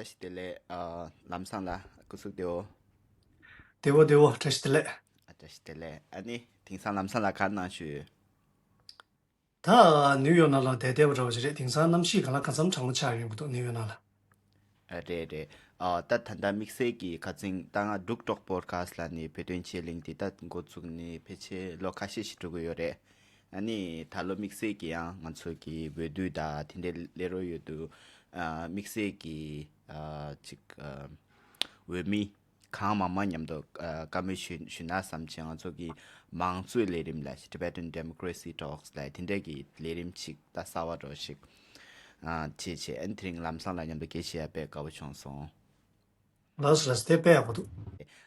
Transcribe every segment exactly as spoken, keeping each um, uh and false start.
བཀྲ་ཤིས་བདེ་ལེགས། ཨ། ལམ་སང་ལ་སྐུ་གཟུགས་བདེ་པོ། བདེ་པོ་བདེ་པོ། བཀྲ་ཤིས་བདེ་ལེགས། ཨ། བཀྲ་ཤིས་བདེ་ལེགས། ཨ་ནི་དེང་སང་ལམ་སང་ལ་ག་རེ་གནང་བཞུགས་ཡོད། ད་ནིའུ་ཡོག་ནང་ལ་བསྡད་བསྡད་པ་འདྲ་བོ་ཞིག་རེད། དེང་སང་གནམ་གཤིས་གང་ལ་གང་འཚམ་གྲང་མོ་ཆགས་ཡོང་གི་འདུག་ནིའུ་ཡོག་ནང་ལ། ཨ། རེད་རེད། ཨ། ད་ད་ལྟ་དམིགས་བསལ་གྱི་ཁ་སང་ད་ང་འབྲུག་གྲོགས་པོ་ཌི་ཁ་སི་ཊི་ལ་ནི་བོད་དོན་ཆེད་གླེང་དེ་ད་འགོ་བཙུགས་ནས་ཕལ་ཆེར་ལོ་ཁ་ཤས་ཤིག་འགྲོ་གི་ཡོད་རེད། ཨ་ནི་ད་ལོ་དམིགས་བསལ་གྱི་ཡང་ང་ཚོ་གི་འོས་བསྡུ་དང་དེ་འདྲའི་སླེབས་རོགས་ཡོད་དུས། ཨ། དམིགས་བསལ་གྱི་ཨ་ཅིག་ཨ་འོས་མི་གང་མང་མང་མཉམ་དུ་ཨ་བཀའ་མོལ་ཞུ་ཞུ་ན་བསམ་བྱས། ང་ཚོ་གི་མང་གཙོའི་ལས་རིམ་ལ། Tibetan Democracy Talks ལ་དེ་འདྲ་གི་ལས་རིམ་ཅིག་ད་གསར་པ་འདྲ་བོ་ཞིག་ཨ་བྱས་བྱས། ཨ་ནི་དེ་རིང་ལམ་སང་ལ་མཉམ་དུ་སྐད་ཆ་བཤད་ཡ་དཔེ་དགའ་པོ་བྱུང་སོང་། ལགས་སོ་ལགས་སོ། དེ་དཔེ་ཡག་པོ་འདུག་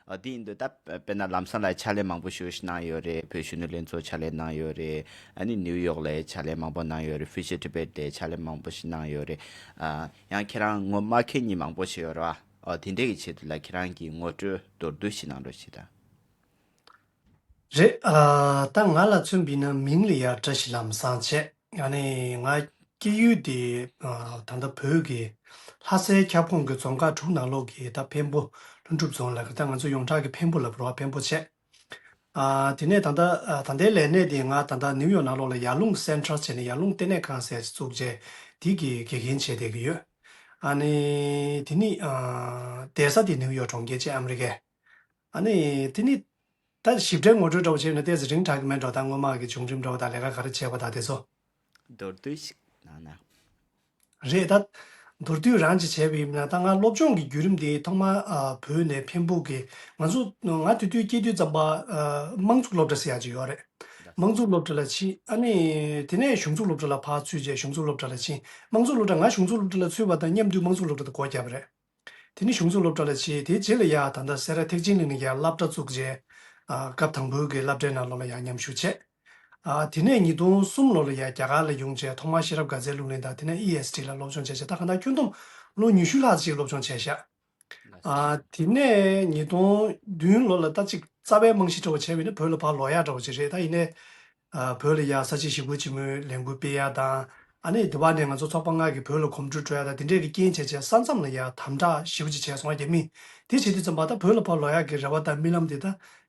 ཨ། དེ་ཡིན་དུས་ད་དཔེར་ན་ལམ་སང་ལ་ཕྱག་ལས་མང་པོ་ཞེ་པོ་ཞིག་གནང་ཡོད་རེད། བོད་གཞོན་ནུ་ལྷན་ཚོགས་ཕྱག་ལས་གནང་ཡོད་རེད། ཨ་ནི་ནིའུ་ཡོག་ལ་ཕྱག་ལས་མང་པོ་གནང་ཡོད་རེད། Future Tibet ལ་ཕྱག་ལས་མང་པོ་ཞིག་གནང་ཡོད་རེད། ཨ། ཡང་ཁྱེད་རང་ངོ་མ་མཁྱེན་མཁན་མང་པོ་ཞིག་ཡོད་རེད་པ། ཨ། དེ་འདྲ་གི་ཆེད་དུ་ལ་ཁྱེད་རང་གི་ངོ་སྤྲོད་མདོར་བསྡུས་ཤིག་གནང་རོགས་བྱེད་དང་། རེད། ཨ། ད་ང་ལ་མཚོན་པ་ཡིན་ན་མིང་ལ་ཡ་བཀྲ་ཤིས་ལམ་སང་བྱས། ཨ་ནི་ང་སྐྱེས་ཡུལ་དེ་ཨ་ད་ལྟ་བོད་ཀྱི་ལྷ་སའི་ཁྱབ་ཁོངས་ཀྱི་རྫོང་ཁག་དྲུག་ནང་ལོགས་ཀྱི་ད་འཕན་པོ་ལྷུན་གྲུབ་རྫོང་ལ། ད་ང་ཚོ་ཡོངས་གྲགས་ཀྱི་འཕན་པོ་ལབ་རེད་པ། འཕན་པོ་བྱས། ཨ། དེ་ནས་ད་ལྟ་ཨ་ད་ལྟའི་ལས་གནས་དེ་ང་ད་ལྟ་ནིའུ་ཡོག་ནང་ལོགས་ལ་ཡར་ཀླུང་སེན་ཊར་བྱས་ནས་ཡར་ཀླུང་ལྟེ་གནས་ཁང་ཟེར་ཅིག་བཙུགས་བྱས། དེ་གི་དགེ་རྒན་བྱས་བསྡད་ཀྱི་ཡོད། ཨ་ནི་དེ་ནི་ཨ་བསྡད་ས་དེ་ནིའུ་ཡོག་གྲོང་ཁྱེར་བྱས། ཨ་མི་རི་ཀའི། ཨ་ནི་དེ་ནི་ད་ཞིབ་ཕྲའི་ངོ་སྤྲོད་འདྲ་བོ་བྱས་ན་ཏོག་ཙམ་རིང་དྲགས་ཀྱི་མེད་འགྲོ། ད་སྔོན་མ་གི་བྱུང་རིམ་འདྲ་བོ་དང་ལས་ཀ་ག་རེ་བྱས་པ་དང་དེ་ཚོ། མདོར་བསྡུས་ཤིག་གནང་ན། རེད། ད་མདོར་བསྡུས་རང་ཅིག་བྱས་པ་ཡིན་ན། ད་ང་སློབ་སྦྱོང་གི་བརྒྱུད་རིམ་དེ་ཐོག་མར་ཨ་བོད་ནས་འཕན་པོ་གི། ང་ཚོ་ང་དེ་དུས་སྐྱེས་དུས་ཙམ་པ་ཨ་དམངས་བཙུགས་སློབ་གྲྭ་ཟེར་ཡག་ཅིག་ཡོད་རེད། དམངས་བཙུགས་སློབ་གྲྭ་ལ་ཕྱིན། ཨ་ནི་དེ་ནས་གཞུང་བཙུགས་སློབ་གྲྭ་ལ་ཕར་ཚུད་བྱས། གཞུང་བཙུགས་སློབ་གྲྭ་ལ་ཕྱིན། དམངས་བཙུགས་སློབ་གྲྭ། ང་གཞུང་བཙུགས་སློབ་གྲྭ་ལ་ཚུད་པ་དང་མཉམ་དུ་དམངས་བཙུགས་སློབ་གྲྭ་དེ་སྒོ་བརྒྱབ་པ་རེད། དེ་ནས་གཞུང་བཙུགས་སློབ་གྲྭ་ལ་ཕྱིན། དེའི་རྗེས་ལ་ཡ་ད་ལྟ་སེ་ར་ཐེག་ཆེན་གླིང་ནས་ཡ་སློབ་གྲྭ་བཙུགས་བྱས། ཨ་སྐབས་དང་པོའི་གི་སློབ་གྲྭའི་ནང་ལོགས་ལ་ཡ་མཉམ་ཞུགས་བྱས། ཨ་དེ་ནས་ཉིས་སྟོང་གསུམ་ལོ་ལ་ཡ་རྒྱ་གར་ལ་ཡོང་བྱས། ཐོག་མར་ཤེས་རབ་དགའ་ཚལ་སློབ་གླིང་དང་། དེ་ནས་ཨི་ཨེས་ཊི་ལ་སློབ་སྦྱོང་བྱས་བྱས། ད་གང་ལྟར་ཁྱོན་བསྡོམས་ལོ་ཉི་ཤུ་ལྷག་ཅིག་སློབ་སྦྱོང་བྱས་ཤག་ཨ་དེ་ནས་ཉིས་སྟོང་བདུན་ལོ་ལ་ད་ཅིག་རྩ་བའི་རྨང་གཞི་འདྲ་བོ་བྱས་པ་ཡིན་ན་བོད་ལ་ཕར་ལོག་ཡག་འདྲ་བོ་ཅིག་རེད། ད་ཡིན་ནའི་ཨ་བོད་ལ་ཡ་ས་ཆ་ཞེ་པོ་ཅིག་མོའི་ལས་འགུལ་སྤེལ་ཡག་དང་། ཨ་ནི་དེ་བ་ནས་ང་ཚོ་ཚོགས་པ་ལྔ་གིས་བོད་ལ་གོམ་བགྲོད་སྤྲོད་ཡག་དང་དེ་འདྲས་ཀྱི་རྐྱེན་བྱས་བྱས། ས་མཚམས་ལ་ཡ་དམ་དྲག་ཞེ་པོ་ཅིག་བྱས་སོང་བ། རྒྱ་མིས། དེ་བྱེད་དུས་ཙམ་པ་ད་བོད་ལ་ཕར་ལོག་ཡག་གི་རེ་བ་དང་རྨི་ལམ་དེ་ད་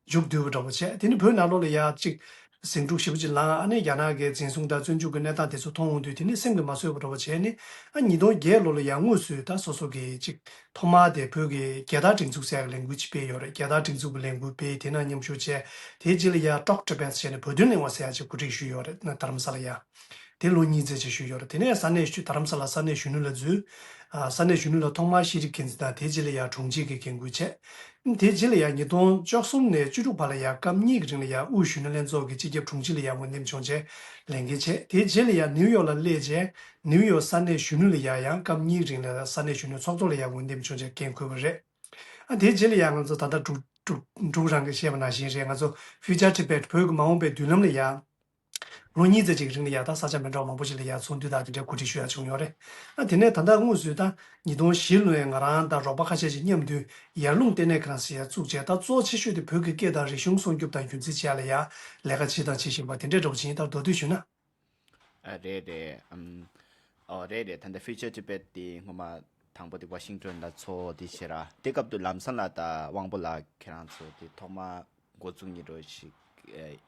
མཇུག་བསྡུས་པ་འདྲ་བོ་བྱས། དེ་ནི་བོད་ནང་ལོགས་ལ་ཡ་ཅིག་ཟིང་འཁྲུག་ཞེ་པོ་ཅིག་ལངས། ཨ་ནི་རྒྱ་ནག་གི་འཛིན་བཟུང་དང་བཙོན་འཇུག་གི་གནས་སྟངས་དེ་ཚོ་མཐོང་ཡོང་དུས། དེ་ནི་སེམས་ཀྱིས་མ་བཟོད་པ་འདྲ་བོ་བྱས་ནས། ཨ་ཉིས་སྟོང་བརྒྱད་ལོ་ལ་ཡ་དངོས་སུ་ད་སོ་སོ་གི་ཅིག་ཐོག་མར་དེ་བོད་ཀྱི་རྒྱལ་དར་སྒྲེང་འཛུགས་ཟེར་ཡག་ལས་འགུལ་ཅིག་སྤེལ་ཡོད་རེད། རྒྱལ་དར་སྒྲེང་འཛུགས་ཀྱི་ལས་འགུལ་སྤེལ། དེ་ནང་མཉམ་ཞུགས་བྱས། དེའི་རྗེས་ལ་ཡ་Talk Tibet ཟེར་ནས་བོད་དོན་གླེང་བ་ཟེར་ཡག་ཅིག་གོ་སྒྲིག་ཞུས་ཡོད་རེད། ན་རྡ་རམ་ས་ལ་ཡ། དེ་ལོ་གཉིས་ཙམ་ཅིག་ཞུས་ཡོད་རེད། དེ་ནས་ས་གནས་ཞུ་རྡ་རམ་ས་ལ་ས་གནས་གཞོན་ནུ་ལ་འཛུལ། ཨ་ས་གནས་གཞོན་ནུ་ལ་ཐོག་མར་ཤེས་རིག་འགན་འཛིན་དང་། དེའི་རྗེས་ལ་ཡ་དྲུང་ཆེ་གི་འགན་འཁུར་བྱས། དེའི་རྗེས་ལ་ཡ་ཉིས་སྟོང་བཅུ་གསུམ་ནས་བཅུ་དྲུག་བར་ལ་ཡ་སྐབས་གཉིས་ཀྱི་རིང་ལ་ཡ་དབུས་གཞོན་ནུ་ལྷན་ཚོགས་ཀྱི་སྤྱི་ཁྱབ་དྲུང་ཆེ་ལ་ཡ་འོས་འདེམས་བྱུང་བྱས་ལས་འགན་བྱས། དེའི་རྗེས་ལ་ཡ་ནིའུ་ཡོག་ལ་སླེབས་བྱས། ནིའུ་ཡོག་ས་གནས་གཞོན་ནུ་ལ་ཡ་ཡང་སྐབས་གཉིས་ཀྱི་རིང་ལ་ས་གནས་གཞོན་ནུའི་ཚོགས་གཙོ་ལ་ཡ་འོས་འདེམས་བྱུང་བྱས་འགན་འཁུར་བ་རེད། ཨ་དེའི་རྗེས་ལ་ཡ་ང་ཚོ་ད་ལྟ་འབྲུག་འབྲུག་འབྲུག་རང་གིས་བཤད་པ་ནང་བཞིན་རེད། ང་ཚོ་Future Tibet བོད་ཀྱི་མ་འོངས་པའི་མདུན་ལམ་ལ་ཡ། ལོ་གཉིས་ཙམ་ཅིག་རིང་ལ་ཡ་ད་ས་ཆ་མི་འདྲ་བ་མང་པོ་ཞིག་ལ་ཡ་ཚོགས་འདུ་དང་དེ་འདྲའི་གོ་སྒྲིག་ཞུ་ཡ་བྱུང་ཡོད་རེད། ཨ་དེ་ནས་ད་ལྟ་དངོས་སུ་ད་ཉིས་སྟོང་བཞི་ལོའི་ང་རང་དང་རོགས་པ་ཁ་ཤས་ཤིག་མཉམ་དུ་ཡར་ཀླུང་ལྟེ་གནས་ཁང་ཟེར་ཡ་བཙུགས་བྱས། ད་གཙོ་ཆེ་ཤོས་དེ་བོད་ཀྱི་སྐད་དང་རིག་གཞུང་སྲུང་སྐྱོབ་དང་རྒྱུན་འཛིན་བྱེད་ཡ་ལ་ཡ་ལས་ཀ་བྱས་དང་བྱེད་བཞིན་པ་དེ་འདྲའི་འདྲ་བོ་ཅིག་ཡིན། ད་མདོར་བསྡུས་ཞུས་ན། ཨ་རེད་རེད། ཨམ། ཨོ་རེད་རེད། ད་ལྟ་Future Tibet དེ་སྔོན་མ་དང་པོ་དེ་ཝ་ཤིང་ཊོན་ལ་ཚོགས་དེ་བྱས་ར། དེ་སྐབས་དུ་ལམ་སང་ལགས་དང་དབང་པོ་ལགས་ཁྱེད་རང་ཚོ་དེ་ཐོག་མ་འགོ་བཙུགས་མཁན་འདྲ་བོ་ཞིག་ཨེ་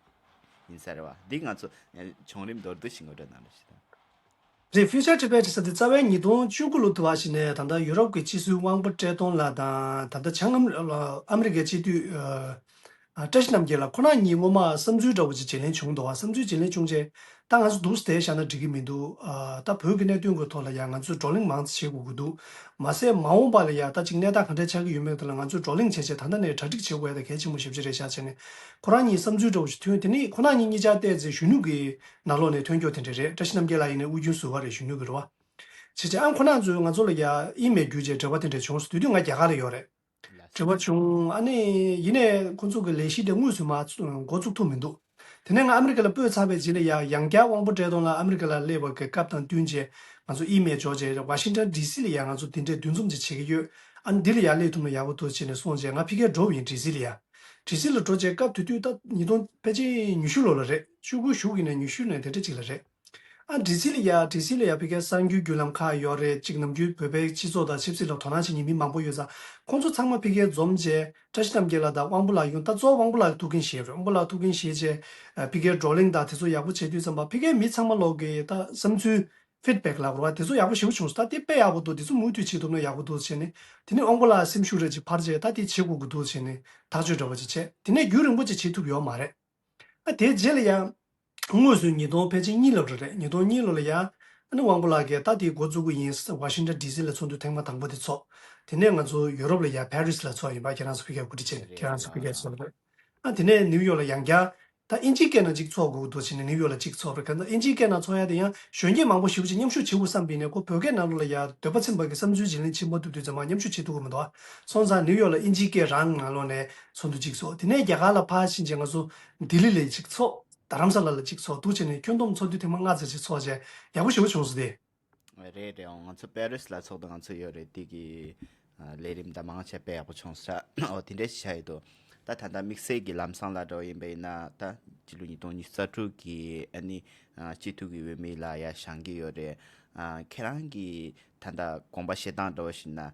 ཡིན་ས་རེད་པ། འདི་ང་ཚོ་ཨེ་བྱུང་རིམ་མདོར་བསྡུས་ཤིག་ངོ་སྤྲོད་གནང་རོགས་ཞུ་དང་། རེད། Future Tibet ཟེར་དེ་རྩ་བའི་ཉིས་སྟོང་བཅུ་དགུ་ལོ་དུ་བ་ཞིག་ནས་ད་ལྟ་ཡུ་རོབ་ཀྱི་སྤྱི་ཟུར་དབང་པོ་བཀྲས་མཐོང་ལགས་དང་། ད་ལྟ་བྱང་ཨ་མི་རི་ཀའི་སྤྱི་འཐུས་ཨ་བཀྲ་ཤིས་རྣམ་རྒྱལ་ལགས་ཁོ་རང་གཉིས་སྔོན་མ་བསམ་ཚུལ་འདྲ་བོ་ཅིག་བརྗེ་ལེན་བྱུང་འདུག་པ། བསམ་ཚུལ་བརྗེ་ལེན་བྱུང་རྗེས། ད་ང་ཚོ་འདུག་སེ་བསྡད་བཞག་ན་འགྲིག་གི་མི་འདུག་ཨ་ད་བོད་ཀྱི་གནད་དོན་གྱི་ཐོག་ལ་ཡང་ང་ཚོས་བགྲོ་གླེང་མང་ཙམ་བྱེད་དགོས་ཀྱི་འདུག་མ་ཟད་མ་འོངས་པ་ལ་ཡང་ད་ཅིག་གནས་སྟངས་ག་འདྲ་ཆགས་ཀྱི་ཡོད་མེད་ཐོག་ལ་ང་ཚོས་བགྲོ་གླེང་བྱས་བྱས། ད་ལྟ་ནས་གྲ་སྒྲིག་བྱེད་དགོས་ཡ་ད་གལ་ཆེན་པོ་ཞེ་པོ་ཅིག་རེད་ཤག་བྱས་ནས། ཁོ་རང་གཉིས་བསམ་ཚུལ་འདྲ་བོ་ཞིག་ཐོན། དེ་ནས་ཁོ་རང་གཉིས་གཉིས་ཆར་བལྟས་ཚེ་གཞོན་ནུ་གི་ནང་ལོགས་ནས་ཐོན་སྐྱོ་དེ་འདྲ་རེད། བཀྲ་ཤིས་རྣམ་རྒྱལ་ལགས་ཡིན་ནའི་དབུས་རྒྱུན་ཟུར་པ་རེད། གཞོན་ནུ་གི་རེད་པ། བྱས་བྱས་ཨང་ཁོ་རང་ཚོས་ང་ཚོ་ལ་ཡ་ཨི་མེལ་བརྒྱུད་བྱས་འབྲེལ་བ་དེ་འདྲ་བྱུང་སོང་། དུས་དུས་ང་རྒྱ་གར་ལ་ཡོད་རེད། འབྲེལ་བ་བྱུང་། ཨ་ནི་ཡིན་ནའི་ཁོ་ཚོ་གི་ལས་གཞི་དེ་དངོས་སུ་མ་འགོ་བཙུགས་ཐུབ་མི་འདུག་དེ་ནས་ང་ཨ་མི་རི་ཀ་ལ་སྤོས་ཚར་བའི་རྗེས་ལ་ཡ་ཡང་བསྐྱར་དབང་པོ་བཀྲས་མཐོང་ལགས་ཨ་མི་རི་ཀ་ལ་སླེབས་པ་གི་སྐབས་དང་བསྟུན་བྱས་ང་ཚོ་ཨི་མེལ་འབྱོར་བྱས། ཝ་ཤིང་ཊོན་ཌི་སི་ལ་ཡ་ང་ཚོ་དེ་འདྲའི་འདུ་འཛོམས་ཅིག་བྱེད་ཀྱི་ཡོད། ཨ་ནི་འདི་ལ་ཡ་སླེབས་ཐུབ་ན་ཡག་པོ་འདུག་བྱས་ནས་གསུངས་བྱས། ང་ཕ་གིར་འགྲོ་བ་ཡིན། ཌི་སི་ལ་ཡ། ཌི་སི་ལ་འགྲོ་བྱས་སྐབས་དེ་དུས་ད་ཉིས་སྟོང་ཕལ་ཆེར་ཉི་ཤུ་ལོ་ལ་རེད། བཅུ་དགུ་གཞུག་ཡིན་ནའི་ཉི་ཤུ་ནས་དེ་འདྲ་ཅིག་ལ་རེད། ཨ་ཌི་སི་ལ་ཡ་ཌི་སི་ལ་ཡ་ཕ་གིའི་གསར་འགྱུར་བརྒྱུད་ལམ་ཁག་ཡོད་རེད། གཅིག་ནམ་རྒྱུན་བོད་པའི་སྤྱི་ཚོགས་དང་ཆབ་སྲིད་ལ་དོ་སྣང་བྱེད་མཁན་མི་མང་པོ་ཡོད་ཙང་། ཁོང་ཚོ་ཚང་མ་ཕ་གིར་འཛོམས་བྱས་བཀྲ་ཤིས་རྣམ་རྒྱལ་ལགས་དང་དབང་པོ་ལགས་ཡོང་། ད་གཙོ་བོ་དབང་པོ་ལགས་ཐུགས་འགན་བཞེས་རེད། དབང་པོ་ལགས་ཐུགས་འགན་བཞེས་བྱས་ཨ་ཕ་གིར་བགྲོ་གླེང་དང་དེ་ཚོ་ཡག་པོ་བྱེད་དུས་ཙམ་པ་ཕ་གིའི་མི་ཚང་མ་ལོག་གི་ད་བསམ་ཚུལ་ཕིཌ་བེག་ལབ་རེད་བ། དེ་ཚོ་ཡག་པོ་ཞེ་པོ་བྱུང་སོང་། ད་དེ་དཔེ་ཡག་པོ་འདུག་དེ་ཚོ་མུ་མཐུད་བྱེད་ཐུབ་ན་ཡག་པོ་འདུག་བྱས་ནས། དེ་ནས་དབང་པོ་ལགས་སེམས་ཤུགས་རེ་ཅིག་འཕར་བྱས་ད་དེ་བྱེད་དགོས་ཀྱི་འདུག་བྱས་ནས་ཐག་གཅོད་འདྲ་པོ་ཅིག་བྱས། དེ་ནས་རྒྱུན་རིང་པོ་ཅིག་བྱེད་ཐུབ་ཡོད་མ་རེད། ཨ་དེའི་རྗེས་ལ་ཡང་དངོས་སུ་ཉིས་སྟོང་ཕལ་ཆེར་གཉིས་ལབ་རེད། ཉིས་སྟོང་གཉིས་ལོ་ལ་ཡང་ཨ་ནི་དབང་པོ་ལགས་ཀྱིས་ད་དེ་འགོ་བཙུགས་ཀྱི་ཡིན། ཝ་ཤིང་ཊོན་ཌི་སི་ལ་ཚོགས་འདུ་ཐེངས་མ་དང་པོ་དེ་ཚོགས། དེ་ནས་ང་ཚོ་ཡུ་རོབ་ལ་ཡང་པེ་རིས་ལ་ཚོགས་ཡིན་པ། ཁྱེད་རང་ཚོ་ཕ་གིར་གོ་སྒྲིག་བྱས་ནས་ཁྱེད་རང་ཚོ་ཕ་གིར་ཚོགས་རེད། ཨ་དེ་ནས་ནིའུ་ཡོག་ལ་ཡང་བསྐྱར་ད་ཨིན་ཇིའི་སྐད་ནང་གཅིག་ཚོགས་དགོས་འདུག་བྱས་ནས་ནིའུ་ཡོག་ལ་གཅིག་ཚོགས་རེད། གང་ལྟར་ཨིན་ཇིའི་སྐད་ནང་ཚོགས་ཡ་དེ་ཡང་གཞོན་སྐྱེས་མང་པོ་ཞེ་པོ་ཅིག་མཉམ་ཞུགས་བྱེད་དགོས་བསམ་པ་ཡིན་ནའི་ཁོ་བོད་སྐད་ནང་ལོགས་ལ་ཡ་འདོད་པ་ཚིམ་པ་གི་བསམ་ཚུལ་བརྗེ་ལེན་བྱེད་མ་ཐུབ་དུས་ཙམ་པ་མཉམ་ཞུགས་བྱེད་ཐུབ་ཀྱི་མི་འདུག་སོང་ཙང་ནིའུ་ཡོག་ལ་ཨིན་ཇིའི་སྐད་རང་ནང་ལོགས་ནས་ཚོགས་འདུ་གཅིག་ཚོགས། དེ་ནས་རྒྱ་གར་ལ་ཕར་ཕྱིན་རྗེས་ང་ཚོ་ལྡི་ལི་ལ་གཅིག་ཚོགས། རྡ་རམ་ས་ལ་ལ་གཅིག་ཚོགས་འདུག་བྱས་ནས་ཁྱོན་བསྡོམས་ཚོགས་འདུ་ཐེངས་མ་ལྔ་ཙམ་ཅིག་ཚོགས་བྱས་ཡག་པོ་ཞེ་པོ་བྱུང་སོང་སྟེ། རེད་རེད། འོ་ང་ཚོ་པེ་རིས་ལ་ཚོགས་འདུ་ང་ཚོ་ཡོད་རེད། དེ་གི་ཨ་ལས་རིམ་དང་མང་ཆེ་དཔེ་ཡག་པོ་བྱུང་ས་རེད། འོ་དེ་འདྲ་ཞིག་ཆགས་ཡོད་དོ། ད་ད་ལྟ་དམིགས་བསལ་གྱི་ལམ་སང་ལ་འགྲོ་བ་ཡིན་པ་ཡིན་ན་ད་སྤྱི་ལོ་ཉིས་སྟོང་ཉི་ཤུ་རྩ་དྲུག་གི་ཨ་ནི་ཨ་སྤྱི་འཐུས་ཀྱི་འོས་མི་ལ་ཡ་བཞེངས་ཀྱི་ཡོད་རེད། ཨ་ཁྱེད་རང་གི་ད་ལྟ་དགོངས་པ་བཞེས་སྟངས་འགྲོ་བ་ཞིག་ན།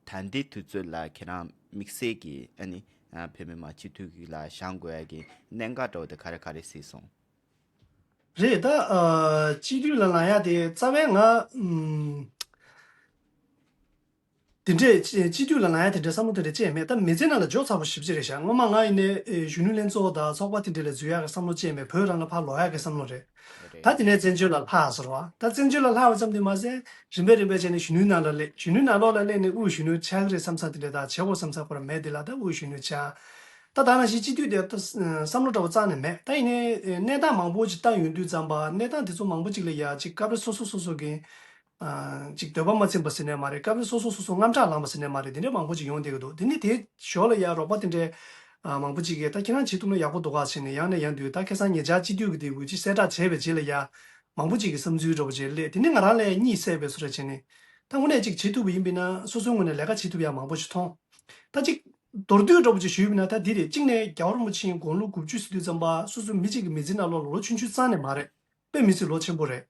ད་ལྟའི་དུས་ཚོད་ལ་ཁྱེད་རང་དམིགས་བསལ་གྱི་ཨ་ནི་ཨ་བོད་མི་མང་སྤྱི་འཐུས་ཀྱི་ལ་བཞེངས་དགོས་ཡ་གི་གནད་འགག་འདྲ་བོ་དེ་ག་རེ་ག་རེ་གཟིགས་སོང་། རེད་ད། ཨ་སྤྱི་འཐུས་ལ་ལངས་ཡ་དེ་རྩ་བའི་ང་ཨམ་དེ་འདྲས་སྤྱི་སྤྱི་འཐུས་ལ་ལངས་ཡ་དེ་འདྲའི་བསམ་བློ་དེ་འདྲ་ཅི་ཡང་མེད། ད་མི་ཚེ་ནང་ལ་འཇོག་ཚར་པོ་ཞེ་པོ་ཅིག་རེད་ཤག་སྔོན་མ་ང་ཡིན་ནའི་ཨེ་གཞོན་ནུ་ལྷན་ཚོགས་དང་ཚོགས་པ་དེ་འདྲ་ལ་འཛུལ་ཡག་གི་བསམ་བློ་ཅི་ཡང་མེད། བོད་རང་ལ་ཕར་ལོག་ཡག་གི་བསམ་བློ་རེད། རེད། ད་དེ་ནས་བཙན་བྱོལ་ལ་ལྷག་ཟེར་བ། ད་བཙན་བྱོལ་ལ་ལྷག་པ་ཙམ་དུ་མ་ཟད་རིམ་པས་རིམ་པས་བྱས་ནས་གཞོན་ནུའི་ནང་ལ་སླེབས། གཞོན་ནུའི་ནང་ལོགས་ལ་སླེབས་ནས་དབུས་གཞོན་ནུ་ཆགས་ཀྱི་རེད་བསམ་ས་དེ་འདྲ་དང་བྱེད་དགོས་བསམ་ས་ཁོ་རང་མེད། དེ་ལ་ད་དབུས་གཞོན་ནུ་ཆགས། ད་ད་ནང་བཞིན་སྤྱི་འཐུས་དེ་ད་བསམ་བློ་འདྲ་བོ་རྩ་ནས་མེད། ད་ཡིན་ནའི་གནས་སྟངས་མང་པོ་ཅིག་ལྟ་ཡོང་དུས་ཙམ་པ་གནས་སྟངས་དེ་ཚོ་མང་པོ་ཅིག་ལ་ཡ་ཅིག་སྐབས་རེ་སོ་སོ་སོ་སོ་གི་ཨ་ཅིག་འདོད་པ་མ་ཚིམ་པ་ཟེར་ནས་མ་རེད། སྐབས་རེ་སོ་སོ་སོ་སོ་རྔམ་སྐྲག་ལངས་པ་ཟེར་ནས་མ་རེད། དེ་འདྲའི་མང་པོ་ཅིག་ཡོང་བསྡད་ཀྱི་འདུག་དེ་ནི་དེ་ཞོར་ལ་ཡ་རོགས་པ་དེ་འདྲའི་ཨ་མང་པོ་ཅིག་གིས་ད་ཁྱེད་རང་བྱེད་ཐུབ་ན་ཡག་པོ་འདུག་ག་ཟེར་ནས་ཡང་ནས་ཡང་དུ་ད་ཁ་སང་ཉེ་ཆར་སྤྱི་འཐུས་ཀྱི་དེ་འུ་ཅིག་གསལ་བསྒྲགས་བྱས་པའི་རྗེས་ལ་ཡ་མང་པོ་ཅིག་གི་བསམ་ཚུལ་འདྲ་པོ་ཅིག་སླེབས། དེ་ནི་ང་རང་ལ་ཡ་གཉིད་སད་པའི་བཟོ་འདྲ་བྱས་ནས། ད་དངོས་གནས་ཅིག་བྱེད་ཐུབ་པ་ཡིན་པས་ན་སོ་སོའི་ངོས་ནས་ལས་ཀ་བྱེད་ཐུབ་ཡ་མང་པོ་ཞིག་མཐོང་། ད་ཅིག་མདོར་བསྡུས་འདྲ་པོ་ཅིག་ཞུས་པ་ཡིན་ན་ད་འདི་རེད། གཅིག་ནས་རྒྱལ་བ་རིན་པོ་ཆེའི་དགུང་ལོ་དགུ་བཅུ་ཟེར་དུས་ཙམ་པ་སོ་སོའི་མི་གཅིག་གི་མི་ཚེ་ནང་ལོགས་ལ་ལོ་ཆུང་ཆུང་རྩ་ནས་མ་རེད། དཔེ་མི་སྲིད་ལོ་ཆེན་པོ་རེད།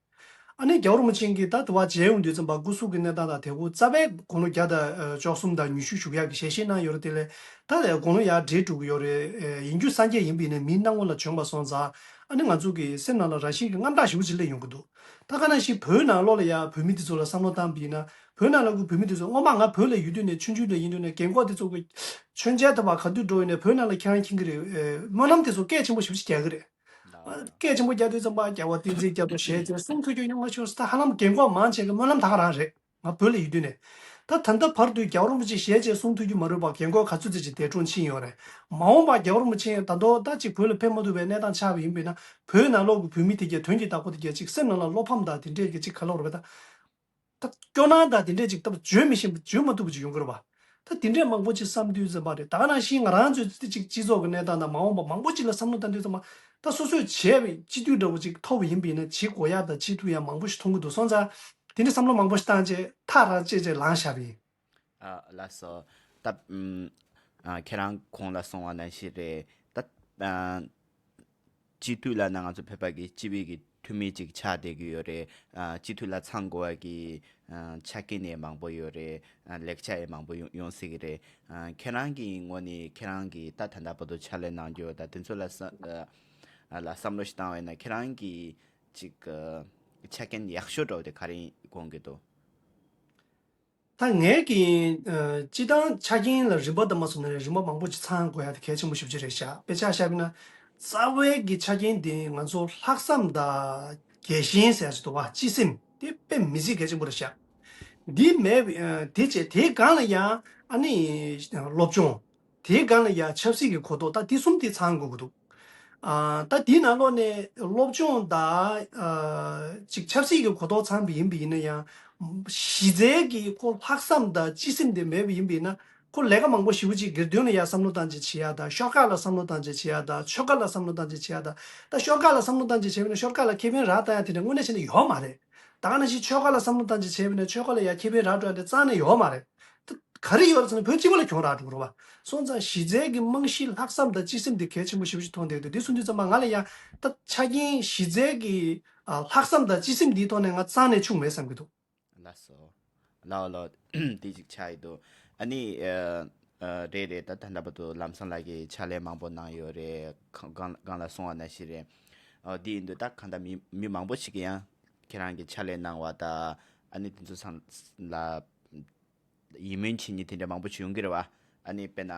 ཨ་ནི་རྒྱལ་བ་རིན་པོ་ཆེ་གིས་ད་དུ་བ་མཇལ་ཡོང་དུས་ཙམ་པ་སྐུ་གཟུགས་ཀྱི་གནས་སྟངས་དང་དེ་ཁོ་རྩ་བའི་དགུང་ལོ་བརྒྱ་དང་བཅུ་གསུམ་དང་ཉི་ཤུ་བཞུགས་ཡག་གི་ཞལ་བཞེས་གནང་ཡོད་རེད། དེ་ལས་ད་དགུང་ལོ་ཡར་བགྲེས་འགྲོ་གི་ཡོད་རེད། ཡིན་རྒྱུ་སངས་རྒྱས་ཡིན་པ་ཡིན་ནའི་མིའི་སྣང་ངོ་ལ་བྱོན་པ་སོང་ཙང་ཨ་ནི་ང་ཚོ་གི་སེམས་ནང་ལ་རང་བཞིན་གྱི་རྔམ་སྐྲག་ཞེ་པོ་ཅིག་སླེབས་ཡོང་གི་འདུག་ད་ག་ནང་བཞིན་བོད་ནང་ལོགས་ལ་ཡ་བོད་མི་དེ་ཚོ་ལ་བསམ་བློ་བཏང་པ་ཡིན་ན་བོད་ནང་ལ་གི་བོད་མི་དེ་ཚོ་སྔོན་མ་ང་བོད་ལ་ཡོད་དུས་ནས་ཆུང་ཆུང་ལ་ཡིན་དུས་ནས་རྒན་གོག་དེ་ཚོ་གི་མཆོད་མཇལ་ཐོབ་པ་ག་དུས་འགྲོ་ཡིན་ནས་བོད་ནང་ལ་ཁྱེད་རང་མཁྱེན་གི་རེད། སྨོན་ལམ་དེ་ཚོ་སྐད་ཆེན་པོ་ཞེ་པོ་ཅིག་རྒྱག་གི་རེད། སྐད་ཆེན་པོ་རྒྱག་དུས་ཙམ་པ་རྒྱལ་བ་བསྟན་འཛིན་རྒྱ་མཚོ་ཞལ་མཇལ་གསུང་ཐོས་རྒྱུ་ཡོང་བ་ཤོག་ཟེར། ད་ཧ་ལམ་རྒན་གོག་མང་ཆེ་གི་སྨོན་ལམ་ད་ག་རང་རེད། ང་བོད་ལ་ཡོད་དུས་ནས། ད་ད་ལྟ་བར་དུ་རྒྱལ་བ་རིན་པོ་ཆེ་ཞལ་མཇལ་གསུང་ཐོས་རྒྱུ་མ་ལོས་པ་རྒན་གོག་ག་ཚོད་ཙམ་ཅིག་འདས་གྲོངས་ཕྱིན་ཡོད་རེད། མ་འོངས་པ་རྒྱལ་བ་རིན་པོ་ཆེ་ད་དུང་ད་ཅིག་བོད་ལ་ཕེབས་མ་ཐུབ་པའི་གནས་སྟངས་ཆགས་པ་ཡིན་པས་ན་བོད་ནང་ལོགས་ཀྱི་བོད་མི་དེ་གས་དོན་གྱི་བདག་པོ་དེ་གས་ཅིག་སེམས་ནང་ལ་བློ་ཕམ་དང་དེ་འདྲས་ཀྱི་ཅིག་ག་ལབ་རེད་པ། ད་ད་སྐྱོ་སྣང་དང་དེ་འདྲས་ཅིག་ད་བརྗོད་མི་ཤེས་པ་བརྗོད་མ་ཐུབ་པ་ཅིག་ཡོང་གི་རེད་པ། ད་དེ་འདྲས་མང་པོ་ཅིག་བསམ་དུས་ཙམ་པ་རེད། ད་ག་ནང་བཞིན་ང་རང་ཚོའི་ཅིག་སྤྱི་ཚོགས་ཀྱི་གནས་སྟངས་དང་མ་འོངས་པ་མང་པོ་ཅིག་ལ་བསམ་བློ་བཏང་དུས་ཙམ་པ་ད་སོ་སོས་བྱས་པའི་སྤྱི་འཐུས་འདྲ་པོ་ཅིག་ཐོབ་པ་ཡིན་པ་ཡིན་ན་བྱེད་དགོས་ཡག་དང་བྱེད་ཐུབ་ཡག་མང་པོ་ཞིག་མཐོང་གི་འདུག་སོང་ཙང་དེ་འདྲས་བསམ་བློ་མང་པོ་ཞིག་བཏང་རྗེས་ཐག་རང་བཅད་རྗེས་ལངས་བཞག་པ་ཡིན། ཨ་ལགས་སོ། ད་ཨམ་ཨ་ཁྱེད་རང་གོང་ལ་གསུངས་པ་ནང་བཞིན་རེད། ད་ཨ་སྤྱི་འཐུས་ལབ་ན་ང་ཚོ་བོད་པ་གི་སྤྱི་པའི་གི་འཐུས་མི་ཅིག་ཆགས་བསྡད་ཀྱི་ཡོད་རེད། ཨ་སྤྱི་འཐུས་ལ་ཚང་དགོས་པ་གི་ཨ་ཆ་རྐྱེན་ཡང་མང་པོ་ཡོད་རེད། ཨ་ལེགས་ཆ་ཡང་མང་པོ་ཡོང་ཡོང་སྲིད་ཀྱི་རེད། ཨ་ཁྱེད་རང་གི་ངོས་ནས་ཁྱེད་རང་གི་ད་ད་ལྟ་བར་དུ་ཕྱག་ལས་གནང་རྒྱུ་ད་དེ་ཚོ་ལ་ས་ཨ་ལ་བསམ་བློ་ཞིག་བཏང་བ་ཡིན་ན་ཁྱེད་རང་གི་ཅིག་ཨ་ཆ་རྐྱེན་ཡག་ཤོས་འདྲ་བོ་དེ་ག་རེ་དགོངས་ཀྱི་འདུག་ད་ངས་ཀྱི་ཨ་སྤྱི་བཏང་ཆ་རྐྱེན་ལ་རིམ་པ་ལྟ་མ་སོང་ན་རིམ་པ་མང་པོ་ཅིག་ཚང་དགོས་ཡ་དེ་གལ་ཆེན་པོ་ཞེ་པོ་ཅིག་རེད་ཤག་དཔེ་ཆ་བཞག་པ་ཡིན་ན་རྩ་བའི་གི་ཆ་རྐྱེན་དེ་ང་ཚོ་ལྷག་བསམ་དང་རྒྱལ་ཞེན་ཟེར་ཡ་ཅིག་འདུག་པ། སྤྱི་སེམས་དེ་དཔེ་མི་སྲིད་གལ་ཆེན་པོ་རེད་ཤག་འདི་མེད་པ་ཨ་དེ་བྱས་དེའི་སྒང་ལ་ཡང་ཨ་ནི་སློབ་སྦྱོང་། དེའི་སྒང་ལ་ཡང་ཆབ་སྲིད་ཀྱི་གོ་རྟོགས། ད་དེ་གསུམ་དེ་ཚང་དགོས་ཀྱི་འདུག་ཨ་ད་དེའི་ནང་ལོགས་ནས་སློབ་སྦྱོང་དང་ཨ་ཅིག་ཆབ་སྲིད་ཀྱི་གོ་རྟོགས་ཚང་བ་ཡིན་པ་ཡིན་ན་ཡང་། གཞི་རྩའི་གི་ཁོ་ལྷག་བསམ་དང་སྤྱི་སེམས་དེ་མེད་པ་ཡིན་པ་ཡིན་ན་ཁོ་ལས་ཀ་མང་པོ་ཞེ་པོ་ཅིག་སྒེར་དོན་ལ་ཡང་བསམ་བློ་བཏང་བྱས་བྱེད་ཡ་དང་ཤོག་ཁག་ལ་བསམ་བློ་བཏང་བྱས་བྱེད་ཡ་དང་ཆོལ་ཁ་ལ་བསམ་བློ་བཏང་བྱས་བྱེད་ཡ་དང་། ད་ཤོག་ཁག་ལ་བསམ་བློ་བཏང་བྱས་བྱས་པ་ཡིན་ན་ཤོག་ཁག་ལ་ཁེ་ཕན་རག་བཏང་ཡ་དེ་འདྲ་དངོས་གནས་བྱས་ན་ཡོད་མ་རེད། ད་ག་ནང་བཞིན་ཆོལ་ཁ་ལ་བསམ་བློ་བཏང་བྱས་བྱས་པ་ཡིན་ན་ཆོལ་ཁ་ལ་ཡང་ཁེ་ཕན་རག་འགྲོ་ཡ་དེ་རྩ་ནས་ཡོད་མ་རེད། ད་ག་རེ་ཡོད་རེད་ཟེར་ན་བོད་སྤྱི་པ་ལ་གྱོང་རག་འགྲོ་གི་རེད་བ། སོང་ཙང་གཞི་རྩའི་གི་རྨང་གཞི་ལྷག་བསམ་དང་སྤྱི་སེམས་དེ་གལ་ཆེན་པོ་ཞེ་པོ་ཞིག་མཐོང་བསྡད་འདུག་དེ་སོང་དུས་ཙམ་པ་ང་ལ་ཡང་ད་ཆ་རྐྱེན་གཞི་རྩའི་གི་ ཨ་ལྷག་བསམ་དང་སྤྱི་སེམས་འདིའི་ཐོག་ནས་ང་རྩ་ནས་ཆུང་མེད་བསམ་གྱི་འདུག། ལགས་སོ། ལའོ་ལའོ། དེ་ཅིག་ཆགས་ཡི་འདུག། ཨ་ནི་ཨ་ཨ་རེད་རེད། ད་ད་ལྟ་བར་དུ་ལམ་སང་ལགས་ཀྱིས་ཕྱག་ལས་མང་པོ་གནང་ཡོད་རེད། གང་གང་ལ་གསུང་བ་ནང་བཞིན་རེད། ཨ་དེ་ཡིན་དུས་ད་གང་ལྟར་མི་མི་མང་པོ་ཞིག་གིས་ཡང་ཁྱེད་རང་གི་ཕྱག་ལས་གནང་བ་དང་ཨ་ནི་དེ་ཚོ་ཚང་ལ་ཡིད་སྨོན་བྱེད་མཁན་དེ་འདྲ་མང་པོ་ཞིག་ཡོང་གི་རེད་བ། ཨ་ནི་དཔེར་ན།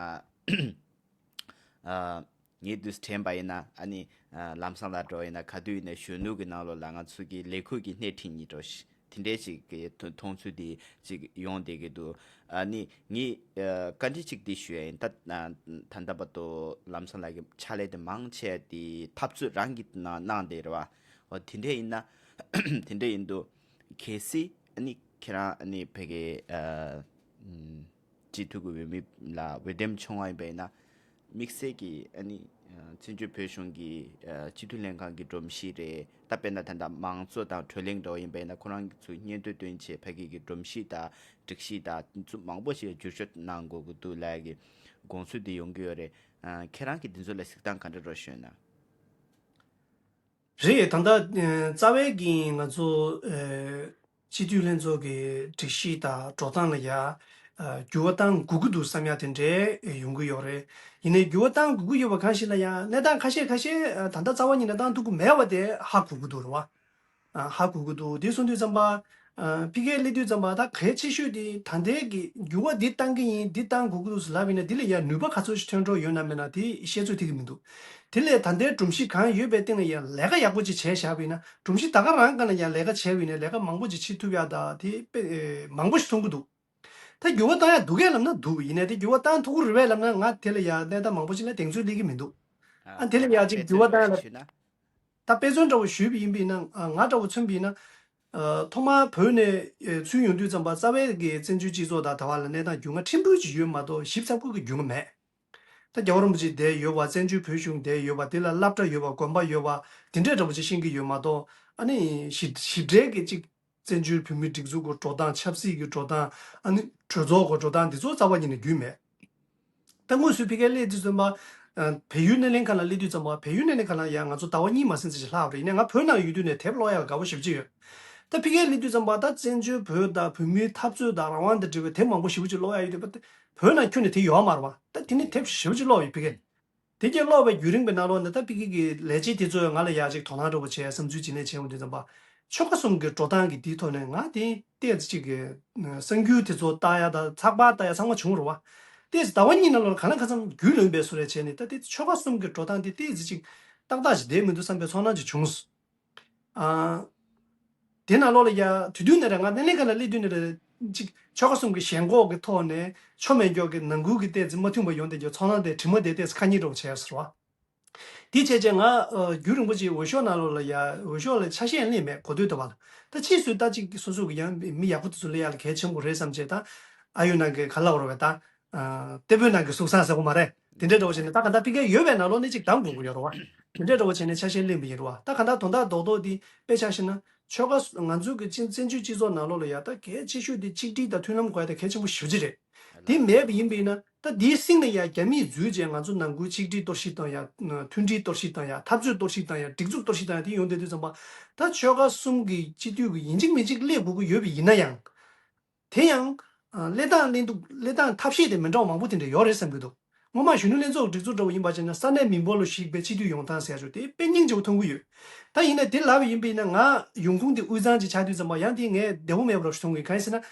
ཨ་ངས་དུས་དྲན་པ་ཡིན་ན་ཨ་ནི་ཨ་ལམ་སང་ལ་འགྲོ་ཡིན་ན་ག་དུས་ཡིན་ན་གཞོན་ནུ་གི་ནང་ལོགས་ལ་ང་ཚོ་གི་ལས་འགུལ་གྱི་སྣེ་ཁྲིད་ཉིད་འགྲོ་ཤི་དེ་འདྲའི་ཞིག་གི་མཐོང་ཚུལ་དེ་ཅིག་ཡོང་བསྡད་ཀྱི་འདུག། ཨ་ནི་ངས་ཨ་བཀའ་འདྲི་ཅིག་འདི་ཞུ་ཡ་ཡིན། ད་ད་ལྟ་བར་དུ་ལམ་སང་ལགས་ཀྱི་ཕྱག་ལས་དེ་མང་ཆེ་དེ་འཐབ་རྩོད་རང་གིས་གནང་གནང་བསྡད་རེད་བ། འོ་དེ་འདྲ་ཡིན་ན་དེ་འདྲ་ཡིན་དུས་གལ་སྲིད་ཨ་ནི་ཁྱེད་རང་ཨ་ནི་ཕ་གི་ཨ་སྤྱི་འཐུས་ཀྱི་འོས་མི་ལ་འོས་འདེམས་བྱུང་བ་ཡིན་པ་ཡིན་ན། དམིགས་བསལ་གྱི་ཨ་ནི་ཨ་བཙན་བྱོལ་བོད་གཞུང་གི་ཨ་སྤྱི་འཐུས་ལྷན་ཁང་གི་སྒྲོམ་གཞི་རེད། ད་དཔེར་ན་ད་ལྟ་མང་གཙོ་དང་བགྲོ་གླེང་འདྲ་བོ་ཡིན་པ་ཡིན་ན་ཁོ་རང་ཚོས་སྙན་ཐོ་བཏོན་བྱས་ཕ་གི་གི་སྒྲོམ་གཞི་དང་སྒྲིག་གཞི་དང་དེ་ཚོ་མང་པོ་ཞིག་བསྒྱུར་བཅོས་གནང་དགོས་ཀྱི་འདུག་ལབ་ཡ་གི་དགོངས་ཚུལ་དེ་ཡོང་གི་ཡོད་རེད། ཨ་ཁྱེད་རང་གིས་དེ་ཚོ་ལ་གཟིགས་སྟངས་ག་འདྲ་འདྲ་ཞུས་ན། རེད། ད་ལྟ་ཨ་རྩ་བའི་གི་ང་ཚོ་ཨ་སྤྱི་འཐུས་ལྷན་ཚོགས་ཀྱི་སྒྲིག་གཞི་དང་འགྲོ་སྟངས་ལ་ཡ་ཨ་འགྱུར་བ་གཏང་དགོས་ཀྱི་འདུག་བསམ་ཡ་དེ་འདྲའི་ཡོང་གི་ཡོད་རེད། ཡིན་ནའི་འགྱུར་བ་གཏང་དགོས་ཀྱི་ཡོད་པ་གང་ཞིག་ལ་ཡ་གནས་སྟངས་ཁ་ཤས་ཁ་ཤས་ཨ་ད་ལྟ་རྩ་བ་ཉིད་ནས་གཏང་ཐུབ་ཀྱི་མེད་པ་དེ་ཧ་གོ་གི་འདུག་རེད་བ། ཨ་ཧ་གོ་གི་འདུག། དེ་གསུང་དུས་ཙམ་པ། ཨ་ཕ་གིར་སླེབས་དུས་ཙམ་པ་ད་གལ་ཆེ་ཤོས་དེ་ད་ལྟའི་གི་འགྱུར་བ་འདི་བཏང་གི་ཡིན་འདི་བཏང་དགོས་ཀྱི་འདུག་ཟེར་ལབ་ཡིན་ན་འདི་ལ་ཡང་ནུས་པ་ག་ཚོད་ཞིག་ཐོན་འགྲོ་ཡོད་ན་མེད་ན་དེ་བཤད་ཚོད་ཐིག་གི་མི་འདུག། དེ་ལས་ད་ལྟའི་སྒྲོམ་གཞི་གང་ཡོད་པའི་སྟེང་ལ་ཡང་ལས་ཀ་ཡག་པོ་ཅིག་བྱས་བཞག་པ་ཡིན་ན་སྒྲོམ་གཞི་ད་ག་རང་སྒང་ལ་ཡང་ལས་ཀ་བྱས་པ་ཡིན་ན་ལས་ཀ་མང་པོ་ཅིག་བྱེད་ཐུབ་ཡག་ད་དེ་དཔེ་མང་པོ་ཞིག་མཐོང་གི་འདུག། ད་འགྱུར་བ་བཏང་ཡག་འདུག་གས་ལབ་ན་འདུག། ཡིན་ནའི་དེ་འགྱུར་བ་བཏང་ཐུབ་ཀྱི་རེད་པས་ལབ་ན་ང་དེ་ལ་ཡང་གནས་སྟངས་མང་པོ་ཅིག་ལ་གདེང་ཚོད་སླེབས་ཀྱི་མི་འདུག། ཨ་དེ་ལ་ཡང་ཅིག་འགྱུར་བ་བཏང་ཡག་ལ། ད་དཔེ་མཚོན་འདྲ་བོ་ཞུས་པ་ཡིན་པས་ན་ང་འདྲ་བོ་མཚོན་པ་ཡིན་ན། ཐོག་མར་བོད་ནས་ཚུར་ཡོང་དུས་ཙམ་པ་རྩ་བའི་གི་བཙན་བྱོལ་སྤྱི་ཚོགས་དང་ད་བར་ལ་གནས་སྟངས་རྒྱུས་མངའ་ཕྲན་བུ་ཅིག་ཡོད་མ་གཏོགས་ཞིབ་ཚགས་པོ་གི་རྒྱུས་མངའ་མེད། ད་རྒྱལ་བ་རིན་པོ་ཆེ་བསྡད་ཡོད་པ་བཙན་བྱོལ་བོད་གཞུང་བསྡད་ཡོད་པ་དེ་ལ་སློབ་གྲྭ་ཡོད་པ་དགོན་པ་ཡོད་པ་དེ་འདྲས་འདྲ་བོ་ཅིག་ཤེས་ཀྱི་ཡོད་མ་གཏོགས་ཨ་ནི་ཞིབ་ཞིབ་ཕྲའི་གི་ཅིག་བཙན་བྱོལ་བོད་མིའི་སྒྲིག་འཛུགས་ཀྱི་འགྲོ་སྟངས་ཆབ་སྲིད་ཀྱི་འགྲོ་སྟངས་ཨ་ནི་གྲོས་ཚོགས་ཀྱི་འགྲོ་སྟངས་འདི་ཚོ་རྩ་བ་ཉིད་ནས་རྒྱུས་མེད། ད་དངོས་སུ་ཕ་གིར་སླེབས་དུས་ཙམ་པ། བལ་ཡུལ་སྣེ་ལེན་ཁང་ལ་སླེབས་དུས་ཙམ་པ་བལ་ཡུལ་སྣེ་ལེན་ཁང་ལ་ཡང་ང་ཚོ་ཟླ་བ་གཉིས་མ་ཟིན་ཙམ་ཞིག་ལྷག་པ་རེད། ཡིན་ནའི་ང་བོད་ནང་ཡོད་དུས་ནས་དེབ་ཀློག་ཡག་དགའ་པོ་ཞེ་པོ་ཅིག་ཡོད། ད་ཕ་གིར་སླེབས་དུས་ཙམ་པ་ད་བཙན་བྱོལ་བོད་དང་བོད་མིའི་འཐབ་རྩོད་དང་རང་དབང་དང་འབྲེལ་བའི་དེབ་མང་པོ་ཞེ་པོ་ཅིག་ཀློག་ཡག་ཡོད་དུས་བོད་ནང་ཁྱོན་ནས་དེ་ཡོད་མ་རེད་བ། ད་དེ་ནས་དེབ་ཞེ་པོ་ཅིག་ཀློག་ཡོད་ཕ་གིར། དེ་གྱད་ཀློག་པའི་བརྒྱུད་རིམ་གྱི་ནང་ལོགས་ནས་ད་ཕ་གི་གི་ལས་བྱེད་དེ་ཚོས་ང་ལ་ཡག་ཅིག་དོ་སྣང་འདྲ་པོ་བྱས་བསམ་ཚུལ་བརྗེ་ལེན་བྱས་ཡོང་དུས་ཙམ་པ། ཆོལ་ཁ་གསུམ་གྱི་འགྲོ་སྟངས་ཀྱི་དེའི་ཐོག་ནས་ང་དེ་ཏོག་ཙམ་ཅིག་གི་གསར་འགྱུར་དེ་ཚོ་ལྟ་ཡ་དང་ཚགས་པར་ལྟ་ཡ་ཚང་མ་བྱུང་རུང་བ། ཏོག་ཙམ་ཟླ་བ་གཉིས་ནང་ལོགས་གང་ལ་གང་འཚམ་རྒྱུས་ལོན་པའི་བཟོ་འདྲ་བྱས་ནས་ད་དེ་ཆོལ་ཁ་གསུམ་གྱི་འགྲོ་སྟངས་དེ་ཏོག་ཙམ་ཅིག་ཏག་ཏག་ཅིག་བསྡད་མི་འདུག་བསམ་པའི་ཚོར་སྣང་ཅིག་བྱུང་སོང་། ཨ། དེ་ནང་ལོགས་ལ་ཡ་དུས་དུས་ནས་རེད། ང་སྣེ་ལེན་ཁང་ལ་སླེབས་དུས་ནས་རེད། ཅིག་ཆོལ་ཁ་གསུམ་གྱི་ཞེན་ཁོག་གི་ཐོག་ནས་ཆོ་མེད་མགྱོགས་ཀྱི་ནང་ཁུལ་གྱི་ཏོག་ཙམ་མ་མཐུན་པ་ཡོང་བསྡད་ཀྱི་ཚོར་སྣང་དེ་དྲི་མ་དེ་ཏོག་ཙམ་ཁ་ཉིན་འདྲ་བོ་བྱས་སོང་བ། དེ་བྱས་བྱས་ང་ཨ་རྒྱུན་རིང་པོ་ཅིག་འོས་ཤོག་ནང་ལོགས་ལ་ཡ་འོས་ཤོག་ལ་ཆ་ཤས་ལེན་མེད་གོ་ཐོས་ཐུབ་པ་ལ། ད་ཕྱིས་སུ་ད་ཅིག་སོ་སོ་གི་ཡང་མི་ཡག་པོ་དེ་ཚོ་སླེབས་ཡག་ལ་གལ་ཆེན་པོ་རེད་བསམ་བྱས་ད་ཨ་ཡོད་ནང་གི་ག་ལ་བར་བས་ད། ཨ་ལྟེ་བོད་ནང་གི་གཟུགས་བཟང་ཟེར་བ་མ་རེད། དེ་འདྲའི་འདྲ་བོ་བྱས་ནས་ད་ག་ད་ཕ་གིར་ཡོད་པའི་ནང་ལོགས་ནས་ཅིག་གདམ་དགོས་ཀྱི་ཡོད་རེད་བ། དེ་འདྲའི་འདྲ་བོ་བྱས་ནས་ཆ་ཤས་ལེན་པ་ཡིན་རེད་བ། ད་ག་ད་དོན་དག་རྡོག་རྡོག་འདི་དཔེ་ཆ་བཞག་ན་ཆོལ་ཁ་སུ་ང་ཚོའི་གི་སྤྱི་བཙན་བྱོལ་སྤྱི་ཚོགས་ནང་ལོགས་ལ་ཡ་ད་གལ་ཆེ་ཤོས་དེ་གཅིག་སྒྲིལ་དང་མཐུན་ལམ་དགོས་ཡ་ད་གལ་ཆེན་པོ་ཞེ་པོ་ཅིག་རེད། དེ་མེད་པ་ཡིན་པ་ཡིན་ན་ད་དེའི་སྟེང་ནས་ཡ་རྒྱ་མིས་འཛུལ་བྱས་ང་ཚོ་ནང་ཁུལ་ཆིག་སྒྲིལ་གཏོར་བཤིག་བཏང་ཡ། མཐུན་སྒྲིལ་གཏོར་བཤིག་བཏང་ཡ། འཐབ་རྩོད་གཏོར་བཤིག་བཏང་ཡ། སྒྲིག་འཛུགས་གཏོར་བཤིག་བཏང་ཡ་དེ་ཡོང་བསྡད་དུས་ཙམ་པ། ད་ཆོལ་ཁ་གསུམ་གི་སྤྱི་འཐུས་ཀྱི་ཡིན་གཅིག་མིན་གཅིག་སླེབས་དགོས་ཀྱི་ཡོད་པ་ཡིན་ན་ཡང་། དེ་ཡང་། ཨ་སླེབས་སྟངས་སླེབས་འདུག་སླེབས་སྟངས་ཐབས་ཤེས་དེ་མི་འདྲ་བ་མང་པོ་དེ་འདྲ་ཡོད་རེད་བསམ་གྱི་འདུག། སྔོན་མ་གཞོན་ནུ་ལྷན་ཚོགས་ཀྱི་སྒྲིག་འཛུགས་འདྲ་བོ་ཡིན་པ་བྱས་ན་ས་གནས་མི་འབོར་ལ་གཞིགས་པའི་སྤྱི་འཐུས་ཡོང་སྟངས་ཟེར་ཡ་ཅིག་དེ་དཔེ་སྙིང་རྗེ་པོ་མཐོང་གི་ཡོད། ད་ཡིན་ན་དེ་ལབ་པ་ཡིན་པ་ཡིན་ན་ང་ཡོང་ཁུངས་དེ་དབུས་གཙང་ཅིག་ཆགས་དུས་ཙམ་པ་ཡང་དེ་ངས་བདེ་པོ་མེད་པ་འདྲ་བོ་ཞིག་མཐོང་གི། གང་ཡིན་ཟེར་ན།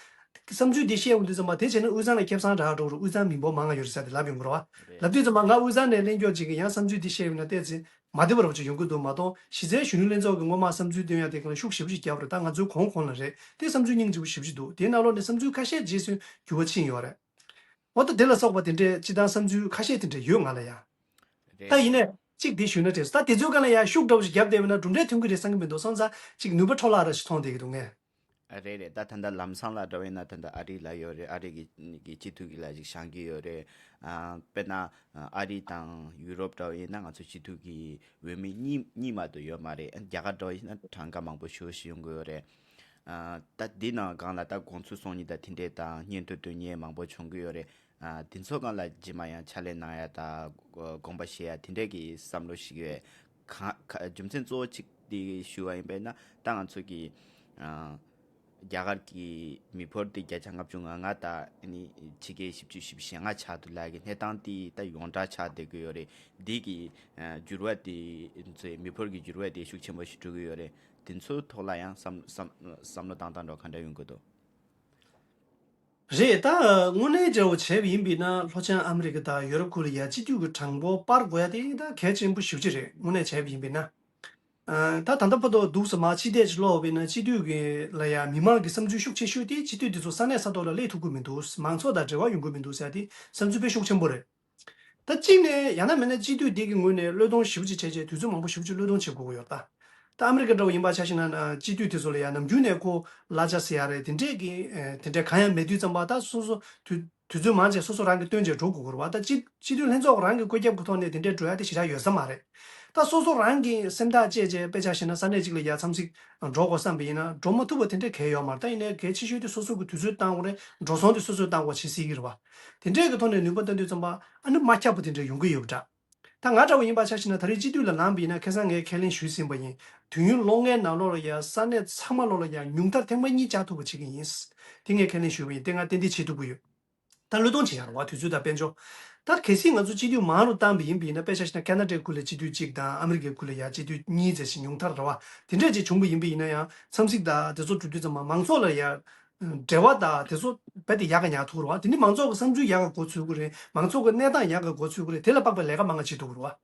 བསམ་ཚུལ་འདི་བཤད་ཡོང་དུས་ཙམ་པ་དེ་བྱས་ན་དབུས་གཙང་ལ་ཁེ་བཟང་རག་འགྲོ་གི་རེད། དབུས་གཙང་མི་འབོར་མང་ང་ཡོད་རེད་ཟེར་ཏེ་ལབ་ཡོང་གི་རེད་བ། ལབ་དུས་ཙམ་པ་ང་དབུས་གཙང་ནས་གླེང་རྒྱུ་ཅིག་གི་ཡང་བསམ་ཚུལ་འདི་བཤད་ཡོང་ན་ཏོག་ཙམ་མ་བདེ་བ་འདྲ་བོ་ཅིག་ཡོང་གི་འདུག་མ་གཏོགས་གཞི་རྩའི་གཞོན་ནུ་ལྷན་ཚོགས་ཀྱི་སྔོན་མ་བསམ་ཚུལ་བཏོན་ཡ་དེ་གང་ལ་ཤུགས་ཞེ་པོ་ཅིག་བརྒྱབ་རེད། ད་ང་ཚོའི་གོང་གོང་ལ་རེད། དེ་བསམ་ཚུལ་སྙིང་རྗེ་པོ་ཞེ་པོ་ཅིག་འདུག། དེའི་ནང་ལོགས་ནས་བསམ་ཚུལ་ཁ་ཤས་རྗེས་སུ་འགྱུར་བ་ཕྱིན་ཡོད་རེད། འོ་ད་དེ་ལ་སོགས་པ་དེ་འདྲའི་སྤྱི་བཏང་བསམ་ཚུལ་ཁ་ཤས་དེ་འདྲ་ཡོད་ང་ལ་ཡང་། རེད། ད་ཡིན་ནས་གཅིག་དེ་ཞུས་ན་དྲན་སོང་། ད་དེ་ཚོའི་སྒང་ལ་ཡང་ཤུགས་འདྲ་བོ་ཞིག་བརྒྱབ་བསྡད་པ་ན་གྲུབ་འབྲས་ཐོན་གི་རེད་བསམ་གི་མི་འདུག། སོང་ཙང་གཅིག་ནུས་པ་འཕྲོ་བརླག་ར་ཞིག་མཐོང་བསྡད་ཀྱི་འདུག་ངས། ཨ་རེད་རེད། ད་ད་ལྟ་ལམ་སང་ལ་འདྲ་བ་ཡིན་ན་ད་ལྟ་ཨ་རི་ལ་ཡོད་རེད། ཨ་རི་གི་གི་སྤྱི་འཐུས་ཀྱི་ལ་ཞིག་བཞེངས་ཀྱི་ཡོད་རེད། ཨ་དཔེར་ན་ཨ་རི་དང་ཡུ་རོབ་འདྲ་བ་ཡིན་ན་ང་ཚོ་སྤྱི་འཐུས་ཀྱི་འོས་མི་གཉིས་གཉིས་མ་གཏོགས་ཡོད་མ་རེད། རྒྱ་གར་འདྲ་བ་ཡིན་ན་གྲངས་ཀ་མང་པོ་ཞེ་པོ་ཞིག་ཡོང་གི་ཡོད་རེད། ཨ་ད་འདི་ནང་སྒང་ལ་ད་དགོངས་ཚུལ་གསུང་མཁན་དང་དེ་འདྲས་དང་སྙན་ཐོ་འདོན་མཁན་མང་པོ་བྱུང་གི་ཡོད་རེད། ཨ་དེ་ཚོ་སྒང་ལ་རྗེས་མ་ཡང་ཕྱག་ལས་གནང་ཡ་དང་དགོངས་པ་བཞེས་ཡ་དེ་འདྲས་ཀྱི་བསམ་བློ་ཞིག་ཡོད། ག་ག་རྒྱུ་མཚན་གཙོ་བོ་གཅིག་ དེ་ཞུ་བ་ཡིན་པས་ན་ད་ང་ཚོ་གི་ཨ་རྒྱ་གར་གྱི་མི་འབོར་དེ་བརྒྱ་ཆ་ལྔ་བཅུ་ང་ལྔ་དང་ཨ་ནི་ཕྱི་རྒྱལ་བཞི་བཅུ་ཞེ་ལྔ་ཆགས་འདུག་ལབ་ཀྱི་གནས་སྟངས་དེ་ད་ཡོངས་གྲགས་ཆགས་བསྡད་ཀྱི་ཡོད་རེད། འདི་གི་ཨ་འགྱུར་བ་དེ་ཚོའི་མི་འབོར་གྱི་འགྱུར་བ་དེ་ཤུགས་ཆེན་པོ་ཞིག་འགྲོ་གི་ཡོད་རེད། དེ་ཚོའི་ཐོག་ལ་ཡང་བསམ་བསམ་བསམ་བློ་བཏང་སྟངས་འདྲ་ག་འདྲ་ཡོང་གི་འདུག་རེད། ད་དངོས་གནས་འདྲ་བོ་བྱས་པ་ཡིན་པས་ན་ལྷོ་བྱང་ཨ་མི་རི་ཀ་དང་ཡོ་རོབ་ཁུལ་ལ་ཡ་སྤྱི་འཐུས་ཀྱི་གྲངས་འབོར་སྤར་དགོས་ཡ་དེ་ད་གལ་ཆེན་པོ་ཞེ་པོ་ཅིག་རེད། དངོས་གནས་བྱས་པ་ཡིན་པས་ན། ཨ་ད་ད་ལྟ་བར་དུ་འདུག་སེ་མར་ཕྱི་བལྟས་ཅིག་ཀློག་པས་ན་སྤྱི་འཐུས་ཀྱི་ལ་ཡ་མི་མང་གི་བསམ་ཚུལ་ཤུགས་ཆེ་ཤོས་དེ་སྤྱི་འཐུས་དེ་ཚོ་ས་གནས་ས་ཐོག་ལ་སླེབས་ཐུབ་ཀྱི་མི་འདུག་མང་ཚོགས་དང་འབྲེལ་བ་ཡོང་གི་མི་འདུག་ཟེར་ཡ་དེ་བསམ་ཚུལ་དཔེ་ཤུགས་ཆེན་པོ་རེད། ད་གཅིག་ནས་ཡང་ན་མིན་ན་སྤྱི་འཐུས་འདི་གི་ངོས་ནས་བློས་གཏོང་ཞེ་པོ་ཅིག་བྱས་རྗེས་དུས་ཚོད་མང་པོ་ཞེ་པོ་ཅིག་བློས་གཏོང་བྱེད་དགོས་ཀྱི་ཡོད་རེད་ད། ད་ཨ་མི་རི་ཀ་འདྲ་བོ་ཡིན་པ་ཆ་བཞག་ན་ཨ་སྤྱི་འཐུས་དེ་ཚོ་ལ་ཡང་ནམ་རྒྱུན་ནས་ཁོ་གླ་ཆ་ཟེར་ཡ་རེད། དེ་འདྲས་ཀྱི་ཨ་དེ་འདྲས་གང་ཡང་མེད་དུས་ཙམ་པ་ད་སོ་སོ་དུས་དུས་ཚོད་མང་ཆེ་སོ་སོ་རང་གིས་བཏོན་བྱས་འགྲོ་དགོས་ཀྱི་རེད་བ། ད་སྤྱི་སྤྱི་འཐུས་ལྷན་ཚོགས་རང་གི་བཀོད་ཁྱབ་ཀྱི་ཐོག་ནས་དེ་འདྲས་འགྲོ་ཡ་དེ་ཞེ་དྲག་ཡོད་ས་མ་རེད། ད་སོ་སོ་རང་གི་སེམས་ཐག་བཅད་བྱས་དཔེ་ཆ་བཞག་ན་ས་གནས་གཅིག་ལ་ཡ་འཚམས་གཟིགས་འགྲོ་དགོས་བསམ་པ་ཡིན་ན་འགྲོ་མ་ཐུབ་པ་དེ་འདྲས་གང་ཡང་ཡོད་མ་རེད། ད་ཡིན་ནའི་གལ་ཆེ་ཤོས་དེ་སོ་སོ་གི་དུས་ཚོད་བཏང་དགོས་རེད། འགྲོ་སོང་དེ་སོ་སོས་བཏང་དགོས་བྱེད་སྲིད་ཀྱི་རེད་བ། དེ་འདྲས་ཀྱི་ཐོག་ནས་ནུས་པ་བཏོན་དུས་ཙམ་པ་ཨ་ནི་མ་ཁྱབ་པ་དེ་འདྲས་ཡོང་གི་ཡོད་པ་འདྲ། ད་ང་འདྲ་བོ་ཡིན་པ་ཆ་བཞག་ན་ད་རེས་སྤྱི་འཐུས་ལ་ལངས་པ་ཡིན་ན་ཁ་སང་ངས་ཁས་ལེན་ཞུས་ཟིན་པ་ཡིན། དུས་ཡུན་ལོ་ལྔའི་ནང་ལོགས་ལ་ཡ་ས་གནས་ཚང་མ་ལོགས་ལ་ཡ་ཉུང་མཐར་ཐེངས་མ་གཉིས་བཅར་ཐུབ་པ་བྱེད་ཀྱི་ཡིན། དེ་ངས་ཁས་ལེན་ཞུས་པ་ཡིན། དེ་ང་ཏན་ཏན་བྱེད་ཐུབ་ཀྱི་ཡོད། ད་བློས་གཏོང་བྱེད་ཡ་རེད་བ། དུས་ཚོད་དང་དཔལ་འབྱོར། ད་གལ་སྲིད་ང་ཚོ་སྤྱི་འཐུས་མང་རུ་བཏང་པ་ཡིན་པ་ཡིན་ན་དཔེ་ཆ་བཞག་ན་ཁ་ན་ཌའི་ཁུལ་ལ་སྤྱི་འཐུས་གཅིག་དང་ཨ་མི་རི་ཀའི་ཁུལ་ལ་ཡ་སྤྱི་འཐུས་གཉིས་ཙམ་ཞིག་ཉུང་མཐར་རེད་བ། དེ་འདྲས་ཅིག་བྱུང་པ་ཡིན་པ་ཡིན་ན་ཡང་འཚམས་གཟིགས་དང་དེ་ཚོ་གྲུབ་དུས་ཙམ་པ་མང་ཚོགས་ལ་ཡ་འབྲེལ་བ་དང་དེ་ཚོ་རྦད་དེ་ཡག་ག་ཉར་ཐུབ་རེད་བ། དེ་ནི་མང་ཚོགས་ཀྱི་བསམ་ཚུལ་ཡག་ག་གོ་ཚུད་ཀྱི་རེད། མང་ཚོགས་ཀྱི་གནས་སྟངས་ཡག་ག་གོ་ཚུད་ཀྱི་རེད། དེ་ལ་དཔག་པའི་ལས་ཀ་མང་ག་བྱེད་ཐུབ་ཀྱི་རེད་བ།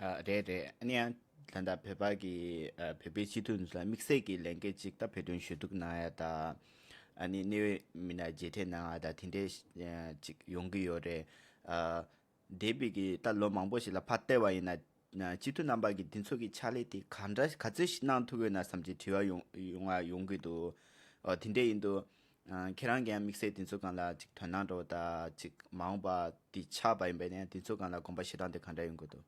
ཨ་རེད་རེད། ཨ་ནི་ཡང་ད་ལྟ་བོད་པ་གི་ཨ་བོད་པའི་སྤྱི་འཐུས་ཚོ་ལ་དམིགས་བསལ་གྱི་ལས་འགན་ཅིག་ད་བོད་དོན་ཞུ་གཏུག་གནང་ཡ་དང་། ཨ་ནི་གནད་ཡོད་མི་སྣ་མཇལ་འཕྲད་གནང་ཡ་དང་དེ་འདྲས་ཨ་ཅིག་ཡོང་གི་ཡོད་རེད། ཨ་འདས་པའི་གི་ད་ལོ་མང་པོ་ཞིག་ལ་ཕར་བལྟས་པ་ཡིན་ན་ན་སྤྱི་འཐུས་རྣམ་པ་གི་འདི་ཚོ་གི་ཕྱག་ལས་དེ་ག་འདྲ་ག་ཚོད་ཞིག་གནང་ཐུབ་ཡོད་ན་བསམ་གྱི་དྲི་བ་ཡོང་ཡོང་བ་ཡོང་གི་འདུག་ཨ་དེ་འདྲས་ཡིན་དུས། ཨ་ཁྱེད་རང་གིས་ཡང་དམིགས་བསལ་དེ་ཚོ་སྒང་ལ་ཅིག་དོ་སྣང་འགྲོ་ད་ཅིག་མ་འོངས་པ་དེ་ཆགས་པ་ཡིན་པས་ནས་དེ་ཚོ་སྒང་ལ་དགོངས་པ་བཞེས་སྟངས་དེ་ག་འདྲ་ཡོང་གི་འདུག་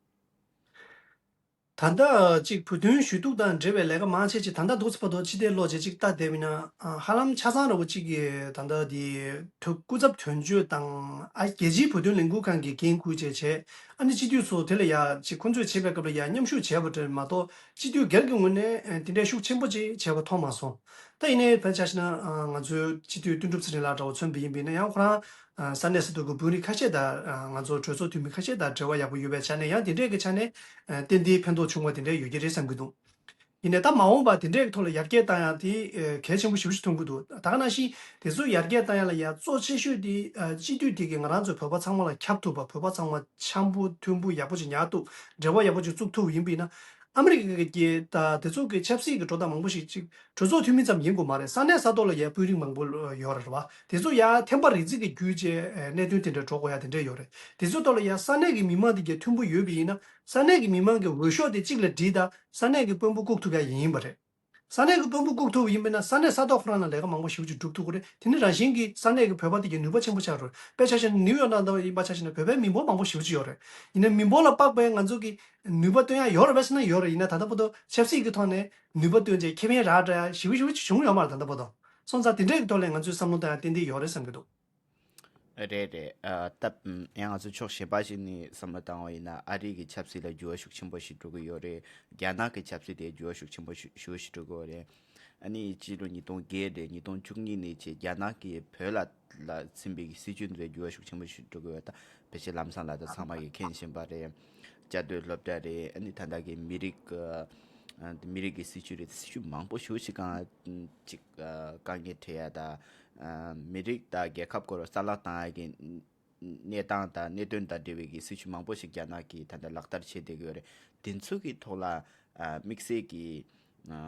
ད་ལྟ་ཅིག་བོད་དོན་ཞུ་གཏུག་དང་འབྲེལ་བའི་ལས་ཀ་མང་ཆེ་ཅིག་ད་ལྟ་འདུག་ཚེ་བར་དུ་ཕྱི་བལྟས་ལོག་བྱས་ཅིག་ལྟ་བསྡད་པ་ཡིན་ན་ཨ་ཧ་ལམ་ཆ་ཚང་འདྲ་བོ་ཅིག་གིས་ད་ལྟ་དེ་དོ་སྐུ་ཚབ་དོན་གཅོད་དང་ཨ་རྒྱལ་སྤྱིའི་བོད་དོན་ལས་འགུལ་ཁང་གི་འགན་འཁུར་བྱས་བྱས་ཨ་ནི་སྤྱི་འཐུས་ཚོ་དེ་ལ་ཡ་ཅིག་ཁོང་ཚོས་བྱེད་པའི་སྐབས་ལ་ཡ་མཉམ་ཞུགས་བྱས་པ་འདྲ་མ་གཏོགས་སྤྱི་འཐུས་སྒེར་གྱི་ངོས་ནས་ཨ་དེ་འདྲའི་ཤུགས་ཆེན་པོ་ཅིག་བྱས་པ་མཐོང་མ་སོང་། ད་ཡིན་ནའི་ཕལ་ཆེར་ན་ང་ཚོའི་སྤྱི་འཐུས་དོན་གྲུབ་ཚེ་རིང་ལགས་འདྲ་བོ་མཚོན་པ་ཡིན་པས་ན་ཡང་ཁོ་རང་ས་གནས་ས་ཐོག་གི་དཔོན་རིགས་ཁ་ཤས་དང་ང་ཚོ་གྲོས་ཚོགས་འཐུས་མི་ཁ་ཤས་དང་འབྲེལ་བ་ཡག་པོ་ཡོད་པའི་ཆ་ནས་ཡང་དེ་འདྲས་ཀྱི་ཆ་ནས་ཏན་ཏན་ཕན་ཐོགས་བྱུང་བ་དེ་འདྲས་ཡོད་ཀྱི་རེད་བསམ་གྱི་འདུག་ཡིན་ནའི་ད་མ་འོངས་པ་དེ་འདྲས་ཀྱི་ཐོག་ལ་ཡར་རྒྱས་བཏང་ཡག་དེ་གལ་ཆེན་པོ་ཞེ་པོ་ཞིག་མཐོང་གི་འདུག་ད་ག་ནང་བཞིན་དེ་ཚོ་ཡར་རྒྱས་བཏང་ཡག་ལ་ཡ་གཙོ་ཆེ་ཤོས་དེ་སྤྱི་འཐུས་དེ་གིས་ང་རང་ཚོ་བོད་པ་ཚང་མ་ལ་ཁྱབ་ཐུབ་པ། བོད་པ་ཚང་མ་འཆམ་པོ་མཐུན་པོ་ཡག་པོ་ཅིག་ཉར་ཐུབ། འབྲེལ་བ་ཡག་པོ་ཅིག་བཙུགས་ཐུབ་ཡིན་པ་ཡིན་ན། ཨ་མི་རི་ཀ་གི་ད་དེ་ཚོ་གི་ཆབ་སྲིད་ཀྱི་འགྲོ་སྟངས་མང་པོ་ཞིག་ཅིག་གྲོས་ཚོགས་འཐུས་མི་ཙམ་ཡིན་དགོས་མ་རེད། ས་གནས་ས་ཐོག་ལ་ཡ་དཔོན་རིགས་མང་པོ་ཡོད་རེད་བ། དེ་ཚོ་ཡ་ཐེམ་པ་རིགས་རྫས་ཀྱི་བརྒྱུད་བྱས་གནད་དོན་དེ་འདྲ་འགྲོ་དགོས་ཡ་དེ་འདྲ་ཡོད་རེད། དེ་ཚོ་ཐོག་ལ་ཡ་ས་གནས་ཀྱི་མི་མང་དེ་གས་མཐུན་པོ་ཡོད་པ་ཡིན་ན་ས་གནས་ཀྱི་མི་མང་གི་འོས་ཤོག་དེ་གཅིག་ལ་སྒྲིལ་ད་ས་གནས་ཀྱི་དཔོན་པོ་བཀུག་ཐུབ་ཡ་ཡིན་པ་རེད། ས་གནས་ཀྱི་དཔོན་པོ་བཀུག་ཐུབ་པ་ཡིན་པ་ན་ས་གནས་ས་ཐོག་ཁོ་རང་ལ་ལས་ཀ་མང་པོ་ཞེ་པོ་ཅིག་སྒྲུབ་ཐུབ་ཀྱི་རེད། དེ་ནི་རང་བཞིན་གྱིས་ས་གནས་ཀྱི་བོད་པ་དེ་གས་ནུས་པ་ཆེན་པོ་ཆགས་འགྲོ་རེད། དཔེ་ཆ་བཞག་ན་ནིའུ་ཡོག་ནང་ལྟ་བུ་ཡིན་པ་ཆ་བཞག་ན་བོད་པའི་མི་འབོར་མང་པོ་ཞེ་པོ་ཅིག་ཡོད་རེད། ཡིན་ན་མི་འབོར་ལ་དཔག་པའི་ང་ཚོ་གི་ནུས་པ་བཏོན་ཡ་ཡོད་རེད་པས་ཟེར་ན་ཡོད་རེད། ཡིན་ན་ད་ལྟ་བར་དུ་ཆབ་སྲིད་ཀྱི་ཐོག་ནས་ནུས་པ་བཏོན་བྱས་ཁེ་ཕན་རག་འདྲ་ཞེ་པོ་ཞེ་པོ་ཅིག་བྱུང་ཡོད་མ་རེད། ད་ལྟ་བར་དུ་སོང་ཙང་དེ་འདྲའི་གི་ཐོག་ལ་ང་ཚོས་བསམ་བློ་བཏང་ཡ་ཏན་ཏན་ཡོད་རེད་བསམ་གྱི་འདུག་རེད་རེད། ཨ་ད་ཡང་ང་ཚོ་ཕྱོགས་གཞན་པ་ཞིག་ནས་བསམ་བློ་བཏང་བ་ཡིན་ན་ཨ་རི་གི་ཆབ་སྲིད་ལ་འགྱུར་བ་ཤུགས་ཆེན་པོ་ཞིག་འགྲོ་གི་ཡོད་རེད། རྒྱ་ནག་གི་ཆབ་སྲིད་དེ་འགྱུར་བ་ཤུགས་ཆེན་པོ་ཞིག་ཞེ་པོ་ཅིག་འགྲོ་གི་ཡོད་རེད། ཨ་ནི་སྤྱི་ལོ་ཉིས་སྟོང་བརྒྱད་རེད། ཉིས་སྟོང་བཅུ་གཉིས་ནས་བྱས་རྒྱ་ནག་གིས་བོད་ལ་ལ་ཕྱིན་པའི་སྲིད་ཇུས་འདི་འགྱུར་བ་ཤུགས་ཆེན་པོ་ཞིག་འགྲོ་གི་ཡོད། ད་ཕལ་ཆེར་ལམ་སང་ལ་ད་ཚང་མ་གིས་མཁྱེན་བཞིན་པ་རེད། བཅའ་སྡོད་སློབ་གྲྭ་རེད། ཨ་ནི་ད་ལྟ་གི་མི་རིགས་ཨ་མི་རིགས་ཀྱི་སྲིད་ཇུས་རེད། སྲིད་ཇུས་མང་པོ་ཞེ་པོ་ཅིག་གང་ཅིག་ཨ་དཀའ་ངལ་འཕྲད་ཡ་ད་ཨ་མི་རིགས་དང་རྒྱལ་ཁབ་སྐོར་ལ་ས་ལག་བཏང་ཡ་གི་གནས་སྟངས་དང་གནད་དོན་དང་འབྲེལ་བའི་གི་སྲིད་ཇུས་མང་པོ་ཞིག་རྒྱ་ནག་གིས་ད་ལྟ་ལག་བསྟར་བྱེད་བསྡད་ཀྱི་ཡོད་རེད། དེ་ཚོ་གི་ཐོག་ལ་ཨ་དམིགས་བསལ་གྱི་ཨ་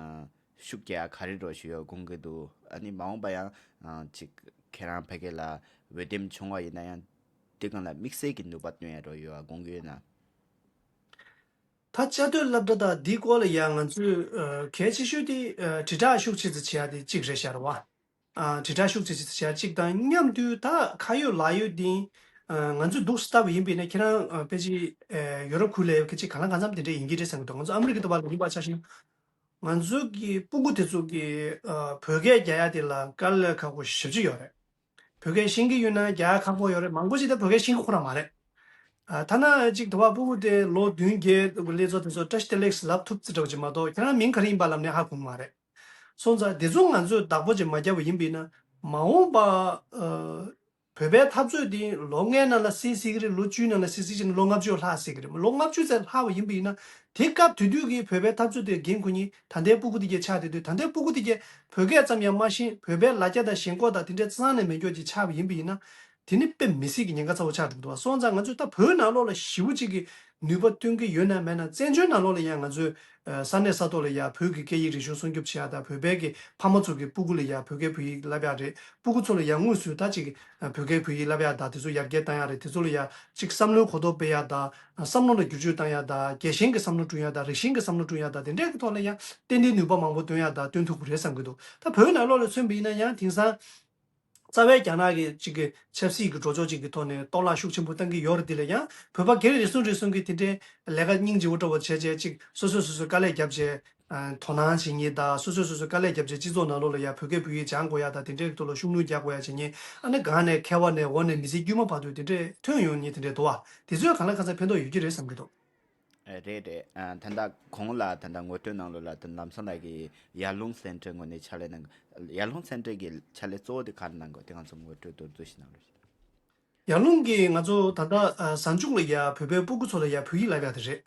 ཤུགས་རྒྱག་ཡ་ག་རེ་འདྲ་ཞིག་ཡོད་དགོངས་ཀྱི་འདུག་ཨ་ནི་མ་འོངས་པ་ཡང་ཨ་ཅིག་ཁྱེད་རང་ཕ་གི་ལ་འོས་འདེམས་བྱུང་བ་ཡིན་ན་ཡང་དེ་སྒང་ལ་དམིགས་བསལ་གྱི་ནུས་པ་བཏོན་ཡ་འདྲ་ཡོད་ཨ་དགོངས་ཀྱི་ཡོད་ན། ད་བཅའ་སྡོད་སློབ་གྲྭ་དང་འདིའི་སྐོར་ལ་ཡང་ང་ཚོས་ཨ་གལ་ཆེ་ཤོས་དེ་ཨ་དྲིལ་བསྒྲགས་ཤུགས་ཆེ་ཙམ་བྱེད་ཡ་དེ་གཅིག་རེད་ཤག་རེད་བ། ཨ་དྲིལ་བསྒྲགས་ཤུགས་ཆེ་ཙམ་བྱེད་ཡ་གཅིག་དང་མཉམ་དུ་ད་ཁ་ཡོད་ལག་ཡོད་དེ་ཨ་ང་ཚོས་འདུག་སེ་ལྟ་བ་ཡིན་པས་ན་ཁྱེད་རང་ཨ་ཕལ་ཆེར་ཨ་ཡོ་རོབ་ཁུལ་ལ་ཡོད་མཁན་ཅིག་གང་ལ་གང་འཚམ་དེ་འདྲ་ཡིན་གྱི་རེད་བསམ་གྱི་འདུག་ང་ཚོ་ཨ་མི་རི་ཀ་དུ་བ་ལ་ཡིན་པ་ཆ་བཞག་ན་ང་ཚོ་གི་སྤུ་གུ་དེ་ཚོ་གི་ཨ་བོད་སྐད་རྒྱག་ཡ་དེ་ལ་དཀའ་ལས་ཁག་པོ་ཞེ་པོ་ཅིག་ཡོད་རེད། བོད་སྐད་ཤེས་ཀྱི་ཡོད་ན་རྒྱག་ཡ་ཁག་པོ་ཡོད་རེད། མང་པོ་ཞིག་ད་བོད་སྐད་ཤེས་ཀྱི་ཁོ་རང་མ་རེད། ཨ་ཐ་ན་ཅིག་དུ་བ་སྤུ་གུ་དེ་ལོ་བདུན་བརྒྱད་ལས་ཚོ་དེ་ཚོ་བཀྲ་ཤིས་བདེ་ལེགས་ལབ་ཐུབ་ཙི་འདྲ་བོ་ཅིག་མ་གཏོགས་ཁྱེད་རང་མིང་ག་རེ་ཡིན་པ་ལབ་ནས་ཧ་གོ་གི་མ་རེད། སོང་ཙང་དེ་ཚོ་ང་ཚོས་བདག་པོ་ཅིག་མ་བརྒྱབ་པ་ཡིན་པ་ཡིན་ན། མ་འོངས་པ་ཨ་བོད་པའི་འཐབ་རྩོད་དེ་ལོ་ལྔའི་ནང་ལ་སིལ་སིལ་གི་རེད། ལོ་བཅུའི་ནང་ལ་སིལ་སིལ་གྱི་ནི་ལོ་ལྔ་བཅུ་ལྷག་སིལ་གི་རེད། ལོ་ལྔ་བཅུ་ཙམ་ལྷག་པ་ཡིན་པ་ཡིན་ན། དེ་སྐབས་དེ་དུས་ཀྱི་བོད་པའི་འཐབ་རྩོད་དེ་འགན་འཁུར་མཁན་ད་ལྟའི་སྤུ་གུ་དེ་གས་ཆགས་བསྡད་དུས། ད་ལྟའི་སྤུ་གུ་དེ་གས་བོད་སྐད་ཙམ་ཡང་མ་ཤེས། བོད་པའི་ལ་རྒྱ་དང་ཞེན་ཁོག་དང་དེ་འདྲའི་རྩ་ནས་མེད་མཁན་ཅིག་ཆགས་པ་ཡིན་པ་ཡིན་ན། དེ་ནི་དཔེ་མི་སྲིད་ཀྱི་ཉེན་ཁ་ཚ་བོ་ཆགས་འགྲོ་གི་འདུག་བ། སོང་ཙང་ང་ཚོས་ད་བོད་ནང་ལོགས་ལ་ཞེ་པོ་ཅིག་གི་ནུས་པ་བཏོན་གྱི་ཡོད་ན་མེད་ན། བཙན་བྱོལ་ནང་ལོགས་ལ་ཡང་ང་ཚོས་ཨ་ས་གནས་ས་ཐོག་ལ་ཡ་བོད་ཀྱི་སྐད་ཡིག་རིག་གཞུང་སྲུང་སྐྱོབ་བྱེད་ཡ་དང་། བོད་པའི་གི་ཕ་མ་ཚོ་གི་སྤུ་གུ་ལ་ཡ་བོད་སྐད་བོད་ཡིག་བསླབ་ཡ་རེད། སྤུ་གུ་ཚོ་ལ་ཡ་དངོས་སུ་ད་ཅིག་ཨ་བོད་སྐད་བོད་ཡིག་བསླབ་ཡ་དང་། དེ་ཚོ་ཡར་རྒྱས་བཏང་ཡ་རེད། དེ་ཚོ་ལ་ཡ་ཅིག་བསམ་བློའི་གོ་རྟོགས་སྤེལ་ཡ་དང་། བསམ་བློ་ལ་བསྒྱུར་བཅོས་བཏང་ཡ་དང་། རྒྱལ་ཞེན་གྱི་བསམ་བློ་བསྐྲུན་ཡ་དང་། རིགས་ཞེན་གྱི་བསམ་བློ་བསྐྲུན་ཡ་དང་། དེ་འདྲའི་གི་ཐོག་ལ་ཡང་ཏན་ཏན་ནུས་པ་མང་པོ་བཏོན་ཡ་དང་བཏོན་ཐུབ་ཀྱི་རེད་བསམ་གྱི་འདུག་ད་བོད་ནང་ལོགས་ལ་མཚོན་པ་ཡིན་ན་ཡང་དེང་སང་རྩ་བའི་རྒྱ་ནག་གི་ཅིག་གི་ཆབ་སྲིད་ཀྱི་གྲོས་ཚོགས་ཅིག་གི་ཐོག་ནས་གཏོར་བརླག་ཤུགས་ཆེན་པོ་བཏང་གི་ཡོད་རེད། དེ་ལ་ཡང་བོད་པ་སྒེར་རེ་ཟུང་རེ་ཟུང་གིས་དེ་འདྲའི་ལས་ཀ་སྙིང་རྗེ་བོ་འདྲ་བོ་བྱས་བྱས། ཅིག་སོ་སོས་སོ་སོའི་དཀའ་ལས་བརྒྱབ་བྱས་ཨ་དོ་སྣང་བྱེད་མཁན་དང་། སོ་སོས་སོ་སོའི་དཀའ་ལས་བརྒྱབ་བྱས་སྤྱི་ཚོགས་ནང་ལོགས་ལ་ཡ་བོད་སྐད་བོད་ཡིག་སྦྱང་དགོས་ཡ་དང་། དེ་འདྲའི་གི་ཐོག་ལ་ཤུགས་སྣོན་རྒྱག་དགོས་ཡ་བྱེད་མཁན། ཨ་ནི་སྒང་ནས་མཁས་པ་ནས་འོག་ནས་མི་ཚེ་དཀྱུས་མ་བར་དུ་དེ་འདྲའི་ཐོན་ཡོང་མཁན་དེ་འདྲའི་འདུག་བ། དེ་ཚོས་གང་ལ་གང་འཚམ་ཕན་ཐོགས་ཡོད་ཀྱི་རེད་བསམ་གྱི་འདུག་རེད་རེད། ཨ་ད་ལྟ་གོང་ལ་ད་ལྟ་ངོ་སྤྲོད་ནང་ལོགས་ལ་ད་ལམ་སང་ལགས་ཀྱིས་ཡར་ཀླུང་སེན་ཊར་ངོས་ནས་ཕྱག་ལས་གནང་། ཡར་ཀླུང་སེན་ཊར་གྱི་ཕྱག་ལས་གཙོ་བོ་དེ་ག་རེ་གནང་དགོས་དེ་ང་ཚོ་ངོ་སྤྲོད་མདོར་བསྡུས་ཤིག་གནང་རོགས་ཞུ། ཡར་ཀླུང་གིས་ང་ཚོ་ད་ལྟ་ཨ་གཟའ་མཇུག་ལ་ཡ་བོད་པའི་སྤུ་གུ་ཚོ་ལ་ཡ་བོད་ཡིག་བསླབ་ཡ་དེ་རེད།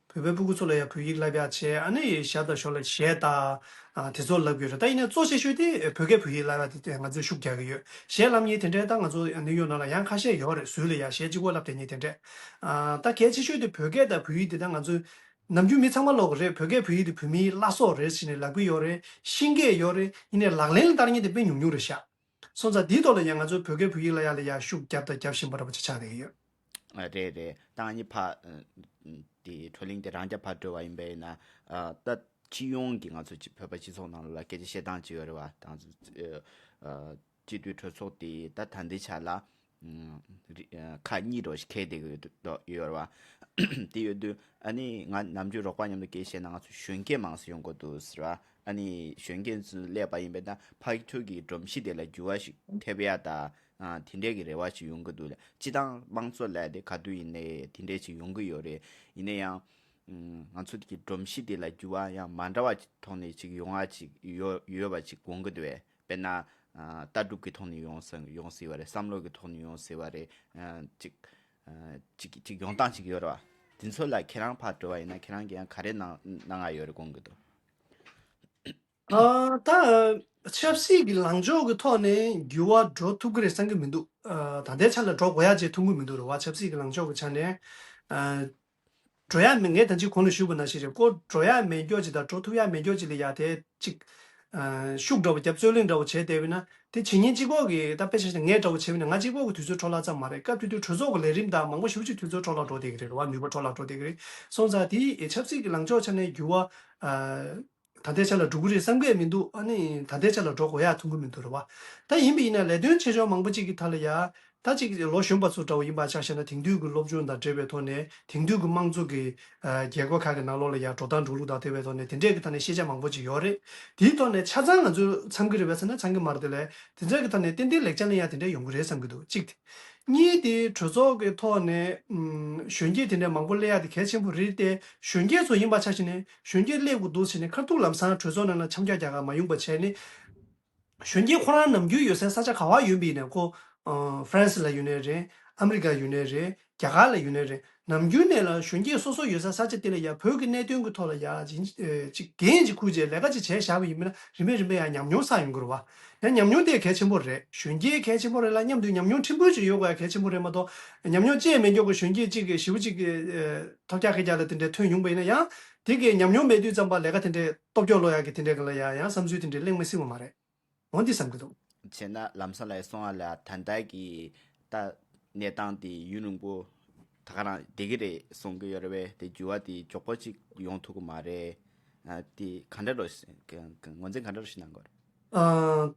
བོད་པའི་སྤུ་གུ་ཚོ་ལ་ཡ་བོད་ཡིག་བསླབ་ཡ་བྱས། ཨ་ནི་ཞབས་དང་ཞོར་ལ་གཞས་དང་ཨ་དེ་ཚོ་བསླབ་ཀྱི་ཡོད་རེད། ད་ཡིན་ནའི་གཙོ་ཆེ་ཤོས་དེ་བོད་སྐད་བོད་ཡིག་བསླབ་ཡ་དེ་དེ་ང་ཚོས་ཤུགས་རྒྱག་གི་ཡོད། གཞས་བསླབ་མཁན་དེ་འདྲའི་ད་ང་ཚོ་ནིའུ་ཡོག་ནང་ལ་ཡང་ཁ་ཤས་ཡོད་རེད། ཟུར་ལ་ཡ་གཞས་གཅིག་པོ་བསླབ་བསྡད་མཁན་དེ་འདྲས། ཨ་ད་གལ་ཆེ་ཤོས་དེ་བོད་སྐད་དང་བོད་ཡིག་དེ་ད་ང་ཚོས་ནམ་རྒྱུན་མི་ཚང་མ་ཀློག་གི་རེད། བོད་སྐད་བོད་ཡིག་དེ་བོད་མིའི་བླ་སྲོག་རེད་ཟེར་ནས་ལབ་ཀྱི་ཡོད་རེད། ཤེས་ཀྱི་ཡོད་རེད། ཡིན་ནའི་ལག་ལེན་ལ་བསྟར་མཁན་དེ་དཔེ་ཉུང་ཉུང་རེད་ཤག་སོང་ཙང་དེའི་ཐོག་ལ་ཡང་ང་ཚོས་བོད་སྐད་བོད་ཡིག་བསླབ་ཡ་ལ་ཡ་ཤུགས་བརྒྱབ་དང་རྒྱབ་བཞིན་པ་འདྲ་པོ་ཅིག་ཆགས་བསྡད་ཀྱི་ཡོད། ཨ་རེད་རེད། ད་ང་གཉིས་ཕ་ཨ་དེ་བགྲོ་གླེང་དེ་རང་རྐྱ་ཕར་འགྲོ་བ་ཡིན་པ་ཡིན་ན། ཨ་ད་སྤྱི་ཡོངས་ཀྱི་ང་ཚོ་བོད་པ་སྤྱི་ཚོགས་ནང་ལ་སྐད་ཆ་བཤད་སྟངས་ཅིག་ཡོད་རེད་བ། ད་ང་ཚོ་ཨ་སྤྱི་འཐུས་གྲོས་ཚོགས་དེ་ད་ད་ལྟའི་ཆ་ལ་ཨ་རི་ཨ་ཁག་གཉིས་འདྲ་པོ་ཞིག་འཁེལ་བསྡད་ཀྱི་ཡོད་ཡོད་རེད་བ། དེ་ཡོད་དུས་ཨ་ནི་ང་ནམ་རྒྱུན་རོགས་པ་མཉམ་དུ་སྐད་ཆ་བཤད་ན་ང་ཚོ་གཞོན་སྐྱེས་མང་ཙམ་ཡོང་དགོས་འདུག་ཟེར་བ། ཨ་ནི་གཞོན་སྐྱེས་ཚོ་སླེབས་པ་ཡིན་པས་ན་ཕ་གི་ཐོག་གི་སྒྲོམ་གཞི་དེ་ལ་འགྱུར་བ་ཞིག་ཐེབས་ཡ་ད། ཨ་དེ་འདྲས་ཀྱི་རེ་བ་ཞིག་ཡོང་གི་འདུག་ལ། སྤྱི་བཏང་དམངས་གཙོ་ལབ་དེ་ག་དུས་ཡིན་ནའི་དེ་འདྲས་ཞིག་ཡོང་གི་ཡོད་རེད། ཡིན་ན་ཡང་ཨ་ང་ཚོ་གི་སྒྲོམ་གཞི་དེ་ལ་འགྱུར་བ་ཡང་མ་འདྲ་བ་ཐོག་ནས་ཅིག་ཡོང་བ་ཅིག་ཡོད་ཡོད་པ་ཅིག་དགོངས་ཀྱི་འདུག་བས། དཔེར་ན་ཨ་ལྟ་གྲུབ་ཀྱི་ཐོག་ནས་ཡོང་ས་ཡོང་སྲིད་པ་རེད། བསམ་བློ་གི་ཐོག་ནས་ཡོང་སྲིད་པ་རེད། ཨ་ཅིག་ཨ་ཅིག་ཅིག་ཡོང་སྟངས་ཅིག་ཡོད་རེད་བ། དེ་ཚོ་ལ་ཁྱེད་རང་ཕར་འགྲོ་བ་ཡིན་ན་ཁྱེད་རང་གིས་ཡང་ག་རེ་གནང་གནང་ཡ་ཡོད་རེད་དགོངས་ཀྱི་འདུག་ཨ་ད་ཆབ་སྲིད་ཀྱི་ལངས་ཕྱོགས་ཀྱི་ཐོག་ནས་འགྱུར་བ་འགྲོ་ཐུབ་ཀྱི་རེད་བསམ་གྱི་མི་འདུག་ཨ་ད་ལྟའི་ཆ་ལ་འགྲོ་དགོས་ཡ་ཅིག་མཐོང་གི་མི་འདུག་རེད་བ། ཆབ་སྲིད་ཀྱི་ལངས་ཕྱོགས་ཀྱི་ཆ་ནས་ཨ་འགྲོ་ཡ་མེད། ངས་ད་ཅི་གོང་ལ་ཞུས་པ་ནང་བཞིན་རེད། ཁོ་འགྲོ་ཡ་མེད་མཁན་ཅིག་དང་འགྲོ་ཐུབ་ཡ་མེད་མཁན་ཅིག་ལ་ཡ་དེ་ཅིག་ཨ་ཤུགས་འདྲ་བོ་བརྒྱབ། རྩོད་གླེང་འདྲ་བོ་བྱས་བསྡད་པ་ཡིན་ན། དེ་བྱེད་མཁན་གཅིག་པོ་གི་ད་དཔེ་ཆ་བཞག་ན་ངས་འདྲ་བོ་བྱས་པ་ཡིན་ན་ང་གཅིག་པོ་གི་དུས་ཚོད་འཕྲོ་བརླག་ཙམ་མ་རེད། སྐབས་དེ་དུས་གྲོས་ཚོགས་ཀྱི་ལས་རིམ་དང་མང་པོ་ཞེ་པོ་ཅིག་དུས་ཚོད་འཕྲོ་བརླག་འགྲོ་བསྡད་ཀྱི་རེད་བ། ནུས་པ་འཕྲོ་བརླག་འགྲོ་བསྡད་ཀྱི་རེད། སོང་ཙང་དེ་ཆབ་སྲིད་ཀྱི་ལངས་ཕྱོགས་ཆ་ནས་འགྱུར་བ་ཨ་ད་ལྟའི་ཆ་ལ་འགྲོ་གི་རེད་བསམ་གྱི་མི་འདུག་ཨ་ནི་ད་ལྟའི་ཆ་ལ་འགྲོ་དགོས་ཡ་མཐོང་གི་མི་འདུག་རེད་བ། ད་ཡིན་པ་ཡིན་ན་ལས་དོན་བྱེད་ཕྱོགས་མང་པོ་ཅིག་གི་ཐད་ལ་ཡ། ད་ཅིག་ལོ་གཞོན་པ་ཚོ་འདྲ་བོ་ཡིན་པ་ཆ་བཞག་ན་དེང་དུས་ཀྱི་སློབ་སྦྱོང་དང་འབྲེལ་བའི་ཐོག་ནས་དེང་དུས་ཀྱི་དམངས་གཙོ་གི་ཨ་རྒྱལ་ཁབ་ཁག་གི་ནང་ལོགས་ལ་ཡ་འགྲོ་སྟངས་འགྲོ་ལུགས་དང་འབྲེལ་བའི་ཐོག་ནས་དེ་འདྲས་ཀྱི་ཐད་ནས་ཤེས་བྱ་མང་པོ་ཅིག་ཡོད་རེད། དེའི་ཐོག་ནས་ཆ་ཚང་ང་ཚོས་འཚམ་གྱི་རེད་པས་ཟེར་ན་འཚམ་གྱི་མ་རེད་དེ་ལས། དེ་ཚོའི་གི་ཐོག་ནས་ཏན་ཏན་ལེགས་ཆ་ལེན་ཡ་དེ་འདྲས་ཡོང་གི་རེད་བསམ་གྱི་འདུག་གཅིག་གཉིས་དེ་གྲོས་ཚོགས་ཀྱི་ཐོག་ནས་ཨམ་གཞོན་སྐྱེས་དེ་འདྲས་མང་པོ་སླེབས་ཡ་དེ་གལ་ཆེན་པོ་རེད་དེ། གཞོན་སྐྱེས་ཚོ་ཡིན་པ་ཆ་བཞག་ནས་གཞོན་སྐྱེས་སླེབས་དགོས་འདུག་ཟེར་ནས་ཁ་ཐུག་ལམ་སང་གྲོས་ཚོགས་ནང་ལ་འཆམ་འཆམ་རྒྱག་ག་མ་ཡོང་པ་བྱས་ནས། གཞོན་སྐྱེས་ཁོ་རང་ནམ་རྒྱུན་ཡོད་སའི་ས་ཆ་ག་བ་ཡོད་པ་ཡིན་ནའི་ཁོ་ཨ་ཧྥ་རན་སི་ལ་ཡོད་ནའི་རེད། ཨ་མི་རི་ཀ་ཡོད་ནའི་རེད། རྒྱ་གར་ལ་ཡོད་ནའི་རེད། ནམ་རྒྱུན་ནས་ལ་གཞོན་སྐྱེས་སོ་སོ་ཡོད་ས་ས་ཆ་དེ་ལ་ཡ་བོད་ཀྱི་གནད་དོན་གྱི་ཐོག་ལ་ཡ་ཅིག་ཨེ་ཅིག་འགན་ཅིག་འཁུར་བྱས་ལས་ཀ་ཅིག་བྱས་བཞག་པ་ཡིན་ན་རིམ་པས་རིམ་པས་ཡ་ཉམས་མྱོང་བསགས་ཡོང་གི་རེད་བ། ཡང་ཉམས་མྱོང་དེ་གལ་ཆེན་པོ་རེད། གཞོན་སྐྱེས་གལ་ཆེན་པོ་རེད་ལ་མཉམ་དུ་ཉམས་མྱོང་ཕྲན་བུ་ཅིག་ཡོད་དགོས་ཡ་གལ་ཆེན་པོ་རེད་མ་གཏོགས། ཉམས་མྱོང་ཅིག་མེད་མཁན་གྱི་གཞོན་སྐྱེས་ཅིག་གིས་ཞེ་པོ་ཅིག་གིས་ཨེ་ཐོབ་རྒྱག་ཁེ་རྒྱག་ལ་དེ་འདྲའི་ཐོན་ཡོང་པ་ཡིན་ན་ཡང་། དེ་གའི་ཉམས་མྱོང་མེད་དུས་ཙམ་པ་ལས་ཀ་དེ་འདྲའི་སྟོབས་སྐྱོ་ལོ་ཡག་གི་དེ་འདྲའི་ག་ལ་ཡ་ཡང་བསམ་ཚུལ་དེ་འདྲའི་གླེང་མི་སྲིད་པ་མ་རེད། འོ་འདི་བསམ་གི་འདུག་བྱས་ན་ལམ་སང་ལ་སོང་བ་ལ་ད་ལྟ་གི་ད་གནས་སྟངས་དེ་ཡུན་རིང་པོ་ད་ག་རང་བསྡད་ཀྱི་རེད་གསུང་གི་ཡོད་རེད་པས། དེ་འགྱུར་བ་དེ་མགྱོགས་པོ་ཅིག་ཡོང་ཐུབ་ཀྱི་མ་རེད། ཨ་དེ་ག་འདྲ་འགྲོ་ངོས་འཛིན་ག་འདྲ་ཞིག་གནང་དགོས་རེད། ཨ།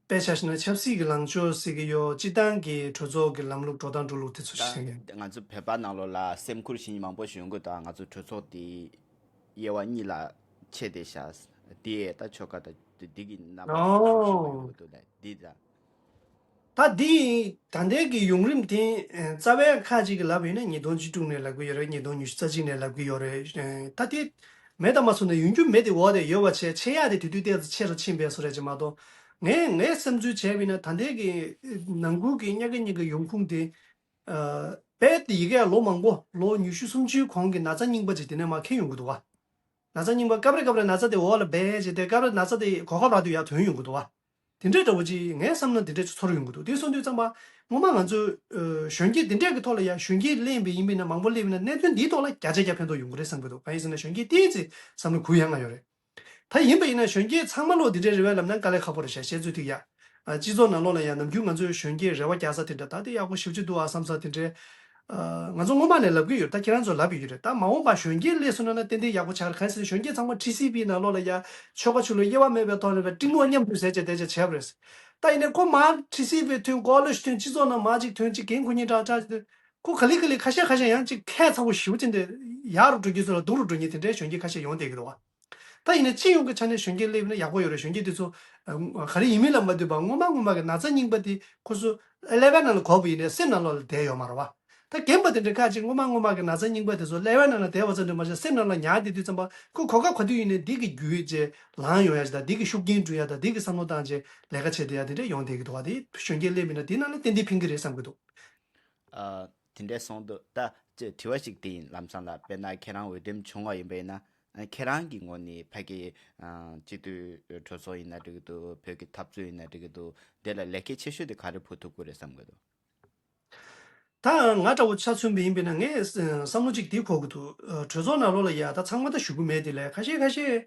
དཔེ་ཆ་བཞག་ན་ཆབ་སྲིད་ཀྱི་ལངས་ཕྱོགས་ཟེར་གྱི་ཡོད། སྤྱི་བཏང་གི་གྲོས་ཚོགས་ཀྱི་ལམ་ལུགས་འགྲོ་སྟངས་འགྲོ་ལུགས་དེ་ཚོ་ཞིག་ཡིན། ད་ང་ཚོ་བོད་པ་ནང་ལོགས་ལ་སེམས་ཁུར་བྱེད་མཁན་མང་པོ་ཞིག་ཡོང་གི་འདུག་ང་ཚོ་གྲོས་ཚོགས་དེ་དབྱེ་བ་གཉིས་ལ་ཕྱེ་བསྡད་ཤག་དེ་ད་ཆོལ་ཁ་དང་དེ་གི་རྣམ་པ་ཞིག་ཡོང་གི་འདུག་ལ་འདི་ད། ད་འདི་ད་ལྟའི་གི་ཡུང་རིམ་དེ་རྩ་བའི་ཁག་ཅིག་གི་ལབ་ཡིན་ན་ཉིས་སྟོང་བཅུ་དྲུག་ནས་ལབ་གི་ཡོད་རེད། ཉིས་སྟོང་ཉི་ཤུ་རྩ་གཅིག་ནས་ལབ་གི་ཡོད་རེད། ད་དེ་མེད་དང་མ་སོང་ན་ཡོང་རྒྱུ་མེད་དེ་འོག་དེ་ཡོད་པ་བྱས་ཆེ་ཡག་དེ་དེ་དུས་ཏོག་ཙམ་ཆེ་རུ་ཕྱིན་པའི་བཟོ་རེད་ཅེས་མ་གཏོགས། ངས་ངའི་བསམ་ཚུལ་བྱས་པ་ཡིན་ན་ད་ལྟའི་གི་ནང་ཁུལ་གི་ཉག་གི་ཉག་གི་ཡོང་ཁུངས་དེ་རྦད་དེ་ཡི་གེ་ལོ་མང་པོ་ལོ་ཉི་ཤུ་སུམ་ཅུའི་གོང་གི་ན་ཚ་རྙིང་པ་ཅིག་དེ་ནས་མར་འཁྱེར་ཡོང་གི་འདུག་བ། ན་ཚ་རྙིང་པ་སྐབས་རེ་སྐབས་རེ་ན་ཚ་དེ་འོག་ལ་སྦས་བྱས་ཏེ་སྐབས་རེ་ན་ཚ་དེ་གོ་སྐབས་རག་དུས་ཡར་ཐོན་ཡོང་གི་འདུག་བ། དེ་འདྲའི་འདྲ་བོ་ཅིག་ངའི་བསམ་ན་དེ་འདྲ་ཅིག་ཚོར་ཡོང་གི་འདུག་དེ་སོང་དུས་ཙམ་པ་སྔོན་མ་ང་ཚོས་ཨ་གཞོན་སྐྱེས་དེ་འདྲས་ཀྱི་ཐོག་ལ་ཡ་གཞོན་སྐྱེས་གླེང་བ་ཡིན་པས་ན་མང་པོ་གླེང་བ་ཡིན་ན་གནད་དོན་འདིའི་ཐོག་ལ་བརྒྱ་ཆ་བརྒྱ་ཕན་ཐོགས་ཡོང་གི་རེད་བསམ་གྱི་འདུག་གང་ཡིན་ཟེར་ན་གཞོན་སྐྱེས་ཏོག་ཙམ་བསམ་བློ་འགུར་ཡག་ཡོད་རེད། ད་ཡིན་པ་ཡིན་ན་གཞོན་སྐྱེས་ཚང་མ་ལོ་འདི་འདྲའི་རེ་བ་ལབ་ན་དཀའ་ལས་ཁག་པོ་རེད་ཤག་བཤད་ཚོད་ཐིག་ཡ། ཨ་སྤྱི་ཚོགས་ནང་ལོགས་ལ་ཡང་ནམ་རྒྱུན་ང་ཚོའི་གཞོན་སྐྱེས་རེ་བ་རྒྱག་ས་དེ་འདྲ་ད་དེ་ཡག་པོ་ཞེ་པོ་ཅིག་འདུག་ཨ་བསམ་ས་དེ་འདྲའི། ཨ་ང་ཚོ་སྔོན་མ་ནས་ལབ་ཀྱི་ཡོད། ད་ཁྱེད་རང་ཚོ་ལབ་ཡོད་ཀྱི་རེད། ད་མ་འོངས་པ་གཞོན་སྐྱེས་སླེབས་སོང་ན་ན་ཏན་ཏན་ཡག་པོ་ཆགས་རེད། གང་ཡིན་ཟེར་ན་གཞོན་སྐྱེས་ཚང་མ་ཁྲི་སི་པི་ནང་ལོགས་ལ་ཡ་ཆོལ་ཁ་ཆོས་ལུགས་དབྱེ་བ་མེད་པའི་ཐོག་ནས་པའི་གཏིང་རིམ་མཉམ་དུ་ཟེར་བྱས་བསྡད་བྱས་བྱས་པ་རེད། ད་ཡིན་ནའི་ཁོ་མར་ཁྲི་སི་པི་ཐོན་ཀོ་ལེ་ཇི་ཐོན་སྤྱི་ཚོགས་ནང་མར་ཅིག་ཐོན་ཅིག་འགན་ཁུར་མཁན་དྲག་དྲག་ཅིག་ཐོན་ཁོ་ག་ལེ་ག་ལེ་ཁ་ཤས་ཁ་ཤས་ཡང་ཅིག་ཁ་ཚ་པོ་ཞེ་པོ་ཅིག་འདི་ཡག་རུ་འགྲོ་རྒྱུ་ཚོ་ལ་སྡུག་རུ་འགྲོ་མཁན་དེ་འདྲའི་གཞོན་སྐྱེས་ཁ་ཤས་ཡོང་བསྡད་ཀྱི་འདུག་བ། ད་ཡིན་ན་སྤྱི་ཡོངས་ཀྱི་ཆ་ནས་གཞོན་སྐྱེས་སླེབས་ན་ཡག་པོ་ཡོད་རེད། གཞོན་སྐྱེས་དེ་ཚོ་ཨ་ག་རེ་ཡིན་མིན་ལ་མ་ལྟོས་པར་སྔོན་མ་སྔོན་མ་གི་ན་ཚ་རྙིང་པ་དེ་ཁོ་ཚོ་ཀླད་པའི་ནང་ལ་གོ་བ་ཡིན་ནའི་སེམས་ནང་ལོགས་ལ་བསྡད་ཡོད་མ་རེད་བ། ད་རྒན་པ་དེ་འདྲ་ཁག་ཅིག་སྔོན་མ་སྔོན་མ་གི་ན་ཚ་རྙིང་པ་དེ་ཚོ་ཀླད་པའི་ནང་ལ་བསྡད་པ་ཙམ་དུ་མ་ཟད་སེམས་ནང་ལ་ཉར་བསྡད་དུས་ཙམ་པ་ཁོ་གོ་སྐབས་ག་དུས་ཡིན་ནའི་འདི་གི་རྒྱུས་བྱས་ལངས་ཡོང་ཡ་ཞིག་དང་འདི་གི་ཤུགས་རྐྱེན་སྤྲོད་ཡ་དང་འདི་གི་བསམ་བློ་བཏང་བྱས་ལས་ཀ་བྱེད་བསྡད་ཡ་དེ་འདྲ་ཡོང་བསྡད་ཀྱི་འདུག་བ། དེ་གཞོན་སྐྱེས་སླེབས་པ་ཡིན་ན་དེ་ནང་ལ་ཏན་ཏན་ཕན་གྱི་རེད་བསམ་གྱི་འདུག་ཨ། དེ་འདྲའི་སོང་དུས་ད་ཅེས་དྲི་བ་ཞིག་དེ་ཡིན། ལམ་སང་ལ་དཔེར་ན་ཁྱེད་རང་འོས་འདེམས་བྱུང་བ་ཡིན་པས་ན་ཨ་ཁྱེད་རང་གི་ངོས་ནས་ཕ་གི་ཨ་སྤྱི་འཐུས་གྲོས་ཚོགས་ཡིན་ན་འགྲིག་གི་འདུག་བོད་ཀྱི་འཐབ་རྩོད་ཡིན་ན་འགྲིག་གི་འདུག་དེ་ལ་ལེགས་སྐྱེས་ཆེ་ཤོས་དེ་ག་རེ་ཕུལ་ཐུབ་ཀྱི་རེད་བསམ་གྱི་འདུག་ད་ང་འདྲ་བོ་ཆ་མཚོན་པ་ཡིན་པས་ན་ངས་བསམ་བློ་གཅིག་དེ་འཁོར་གྱི་འདུག་གྲོས་ཚོགས་ནང་ལོགས་ལ་ཡ་ད་ཚང་མ་ད་ཞུ་གི་མེད་དེ་ལས་ཁ་ཤས་ཁ་ཤས་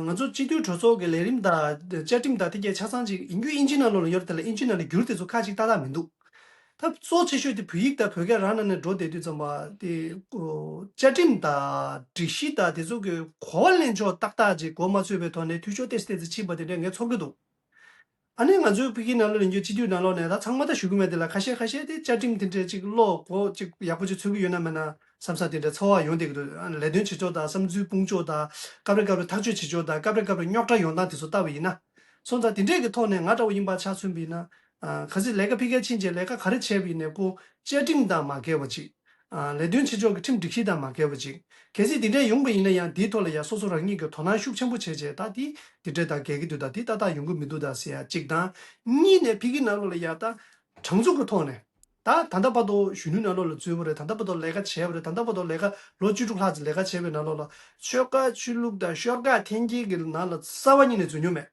ང་ཚོ་སྤྱི་འཐུས་གྲོས་ཚོགས་ཀྱི་ལས་རིམ་དང་བཅའ་ཁྲིམས་དང་དེ་གས་ཆ་ཚང་ཅིག་ཡིན་རྒྱུ་ཨིན་ཇི་ནང་ལོགས་ལ་ཡོད་རེད། དེ་ལ་ཨིན་ཇི་ནང་ལ་བསྒྱུར་དེ་ཚོ་ཁག་ཅིག་ཏག་ཏག་མི་འདུག་ད་གཙོ་ཆེ་ཤོས་དེ་བོད་ཡིག་དང་བོད་སྐད་རང་ནང་ནས་འགྲོ་བསྡད་དུས་ཙམ་པ་དེ་བཅའ་ཁྲིམས་དང་སྒྲིག་གཞི་དང་དེ་ཚོ་གི་གོ་བ་ལེན་ཕྱོགས་ཏག་ཏག་ཅིག་གོ་མ་ཆོད་པའི་ཐོག་ནས་འཐུས་ཤོར་ཏོག་ཙམ་ཏོག་ཙམ་ཕྱིན་པ་དེ་འདྲ་ངས་ཚོར་གྱི་འདུག་ཨ་ནི་ང་ཚོའི་ཕ་གིའི་ནང་ལོགས་ལ་ཡིན་རྒྱུ་སྤྱི་འཐུས་ནང་ལོགས་ནས་ད་ཚང་མ་ད་ཞུ་གི་མེད་དེ་ལ་ཁ་ཤས་ཁ་ཤས་དེ་བཅའ་ཁྲིམས་དེ་འདྲས་ཅིག་ཀློག་གོ་ཅིག་ཡག་པོ་ཅིག་འཚོལ་གི་ཡོད་ན་མེད་ན་བསམ་ས་དེ་འདྲ་ཚོར་བ་ཡོང་བསྡད་ཀྱི་འདུག་ཨ་ནི་ལས་དོན་བྱེད་ཕྱོགས་དང་བསམ་ཚུལ་སྤུངས་ཕྱོགས་དང་སྐབས་རེ་སྐབས་རེ་ཐག་གཅོད་བྱེད་ཕྱོགས་དང་སྐབས་རེ་སྐབས་རེ་རྙོག་དྲ་ཡོང་སྟངས་དེ་ཚོ་ལྟ་བ་ཡིན་ན། སོང་ཙང་དེ་འདྲས་ཀྱི་ཐོག་ནས་ང་འདྲ་བོ་ཡིན་པ་ཆ་མཚོན་པ་ཡིན་ན། ཨ་གལ་སྲིད་ལས་ཀ་ཕ་གིར་ཕྱིན་རྗེས་ལས་ཀ་ག་རེ་བྱས་པ་ཡིན་ནའི་ཁོ་བཅའ་ཁྲིམས་དང་མ་འགལ་བ་ཅིག་ཨ་ལས་དོན་བྱེད་ཕྱོགས་ཀྱི་ཁྲིམས་སྒྲིག་གཞི་དང་མ་འགལ་བ་ཅིག་གལ་སྲིད་དེ་འདྲས་ཡོང་པ་ཡིན་ན་ཡང་དེའི་ཐོག་ལ་ཡང་སོ་སོ་རང་ཉིད་ཀྱིས་དོ་སྣང་ཤུགས་ཆེན་པོ་བྱས་རྗེས་ད་དེ་དེ་འདྲས་དང་འགལ་གྱི་འདུག་ད་དེ་ཏག་ཏག་ཡོང་གི་མི་འདུག་ད་ཟེར་ཡ་གཅིག་དང་། གཉིས་ནས་ཕ་གིའི་ནང་ལོགས་ལ་ཡ་ད་གྲངས་ཚུགས་ཀྱི་ཐོག་ནས་ད་ད་ལྟ་བར་དུ་གཞོན་ནུའི་ནང་ལོགས་ལ་འཛུལ་བ་རེད། ད་ལྟ་བར་དུ་ལས་ཀ་བྱས་པ་རེད། ད་ལྟ་བར་དུ་ལས་ཀ་ལོ་བཅུ་དྲུག་ལྷག་ཙམ་ལས་ཀ་བྱས་པའི་ནང་ལོགས་ལ་ཆོལ་ཁ་ཆོས་ལུགས་དང་ཤོག་ཁག་འཐེན་འཁྱེར་གྱི་ནང་ལ་རྩ་བ་ཉིད་ནས་འཛུལ་མྱོང་མེད།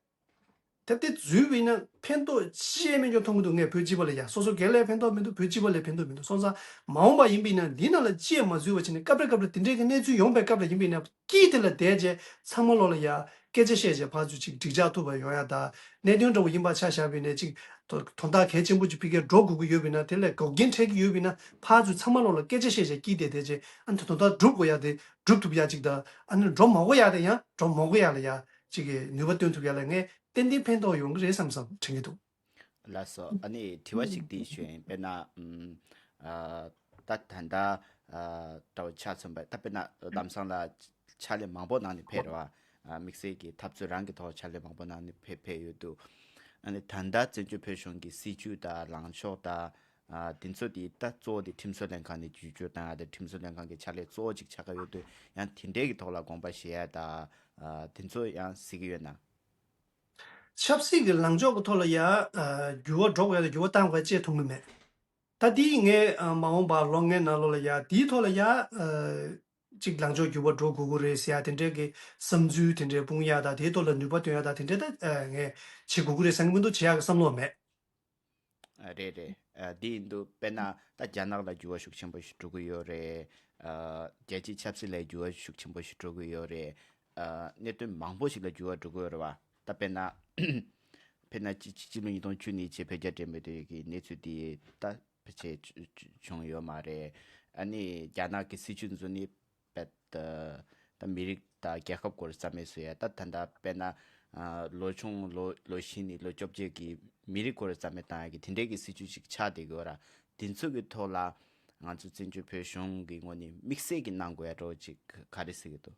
ད་དེ་འཛུལ་བ་ཡིན་ན་ཕན་ཐོགས་ཅི་ཡང་མེད་ཀྱང་མཐོང་གི་འདུག་ངས་བོད་སྤྱི་པ་ལ་ཡ་སོ་སོ་སྒེར་ལ་ཕན་ཐོགས་མི་འདུག་བོད་སྤྱི་པ་ལ་ཕན་ཐོགས་མི་འདུག་སོང་ཙང་མ་འོངས་པ་ཡིན་པ་ཡིན་ན་འདི་ནང་ལ་ཅི་ཡང་མ་འཛུལ་བ་བྱས་ནས་སྐབས་རེ་སྐབས་རེ་དེ་འདྲའི་གི་གནས་ཚུལ་ཡོང་པའི་སྐབས་ལ་ཡིན་པ་ཡིན་ན་དཀྱིལ་དེ་ལ་བསྡད་རྗེས་ཚང་མ་ལོག་ལ་ཡ་སྐད་ཆ་བཤད་རྗེས་ཕར་ཚུར་ཅིག་འགྲིག་འཇགས་ཐུབ་པ་ཡོང་ཡ་ད་གནད་དོན་འདྲ་བོ་ཡིན་པ་ཆ་བཞག་པ་ཡིན་ན་ཅིག་དོ་དོན་དག་གལ་ཆེན་པོ་ཅིག་ཕ་གིར་འགྲོ་དགོས་ཀྱི་ཡོད་པ་ཡིན་ན་དེ་ལ་འགོག་རྐྱེན་འཕྲད་ཀྱི་ཡོད་པ་ཡིན་ན་ཕར་ཚུར་ཚང་མ་ལོག་ལ་སྐད་ཆ་བཤད་རྗེས་དཀྱིལ་དེ་བསྡད་རྗེས་ཨ་ནི་དོན་དག་སྒྲུབ་དགོས་ཡ་དེ་སྒྲུབ་ཐུབ་ཡ་ཅིག་ད་ཨ་ནི་འགྲོ་མ་དགོས་ཡ་དེ་ཡང་འགྲོ་མ་དགོས་ཡ་ལ་ཡ་ཅིག་གི་ནུས་པ་བཏོན་ཐུབ་ཡ་ལ་ངས་ཏན་ཏན་ཕན་ཐོགས་ཡོང་གི་རེད་བསམ་བསམ་དྲན་གྱི་འདུག་ལགས་སོ། ཨ་ནི་དྲི་བ་ཞིག་དེ་ཞུ་ཡིན། དཔེར་ན་ཨམ་ཨ་ད་ད་ལྟ་ཨ་འདྲ་བོ་ཆ་མཚོན་པ་ད་དཔེར་ན་ལམ་སང་ལ་ཕྱག་ལས་མང་པོ་གནང་ནས་ཕེབས་རེད་བ། ཨ་དམིགས་བསལ་གྱི་འཐབ་རྩོད་རང་གི་ཐོག་ཕྱག་ལས་མང་པོ་གནང་ནས་ཕེབས་ཕེབས་ཡོད་འདུག་ཨ་ནི་ད་ལྟ་བཙན་བྱོལ་བོད་གཞུང་གི་སྲིད་བྱུས་དང་ལངས་ཕྱོགས་དང་ཨ་དེ་ཚོ་དེ་ད་གཙོ་བོ་དེ་ཁྲིམས་བཟོ་ལྷན་ཁང་ནས་བསྒྱུར་བཅོས་བཏང་ཡ་དང་ཁྲིམས་བཟོ་ལྷན་ཁང་གི་ཕྱག་ལས་གཙོ་བོ་གཅིག་ཆགས་ཀྱི་ཡོད་དུས་ཡང་དེ་འདྲའི་གི་ཐོག་ལ་དགོངས་པ་བཞེས་ཡ་དང་ཨ་དེ་ཚོ་ཡང་གཟིགས་ཀྱི་ཡོད་ན། ཆབ་སྲིད་ཀྱི་ལངས་ཕྱོགས་ཀྱི་ཐོག་ལ་ཡ་ཨ་འགྱུར་བ་འགྲོ་དགོས་ཡ་དང་འགྱུར་བ་བཏང་དགོས་ཡ་བཅས་མཐོང་གི་མེད། ད་དེ་ངས་ཨ་མ་འོངས་པ་ལོ་ལྔའི་ནང་ལོགས་ལ་ཡ་དེའི་ཐོག་ལ་ཡ་ཨ་ཅིག་ལངས་ཕྱོགས་འགྱུར་བ་འགྲོ་དགོས་ཀྱི་རེད་ཟེར་ཡ་དེ་འདྲའི་གི་བསམ་ཚུལ་དེ་འདྲའི་སྤུངས་ཡ་དང་དེའི་ཐོག་ལ་ནུས་པ་བཏོན་ཡ་དང་དེ་འདྲའི་ད་ཨ་ངས་བྱེད་དགོས་ཀྱི་རེད་བསམ་གྱི་མི་འདུག་བྱེད་ཡ་གི་བསམ་བློ་མེད། ཨ་རེད་རེད། ཨ་འདི་ཡིན་དུས་དཔེར་ན་ད་རྒྱ་ནག་ལ་འགྱུར་བ་ཤུགས་ཆེན་པོ་ཞིག་འགྲོ་གི་ཡོད་རེད། ཨ་རྒྱལ་སྤྱིའི་ཆབ་སྲིད་ལ་འགྱུར་བ་ཤུགས་ཆེན་པོ་ཞིག་འགྲོ་གི་ཡོད་རེད། ཨ་གནད་དོན་མང་པོ་ཞིག་ལ་འགྱུར་བ་འགྲོ་གི་ཡོད་རེད་བ། ད་དཔེར་ན་དཔེར་ན་སྤྱི་སྤྱི་ལོ་ཉིས་སྟོང་བཅུ་གཉིས་རྗེས་བོད་རྒྱ་འབྲེལ་མོལ་དེ་གི་གནས་ཚུལ་དེ་ད་ཕལ་ཆེར་བྱུང་ཡོད་མ་རེད། ཨ་ནི་རྒྱ་ནག་གི་སྲིད་བྱུས་འཛུགས་ནི་པད་ད་མི་རིགས་དང་རྒྱལ་ཁབ་སྐོར་རྩ་མེད་བཟོ་ཡ། ད་ད་ལྟ་དཔེར་ན་ཨ་ལོ་ཆུང་ལོ་ལོ་བཞི་ནས་ལོ་བཅོ་བརྒྱད་ཀྱི་མི་རིགས་སྐོར་རྩ་མེད་བཏང་ཡ་གི་དེ་འདྲའི་གི་སྲིད་བྱུས་ཤིག་ཆགས་བསྡད་ཀྱི་ཡོད་ར། དེ་ཚོ་གི་ཐོག་ལ་ང་ཚོ་བཙན་བྱོལ་བོད་གཞུང་གི་ངོས་ནས་དམིགས་བསལ་གྱི་གནང་དགོས་ཡ་འདྲ་བོ་ཅིག་ག་རེ་ཟེར་གྱི་འདུག་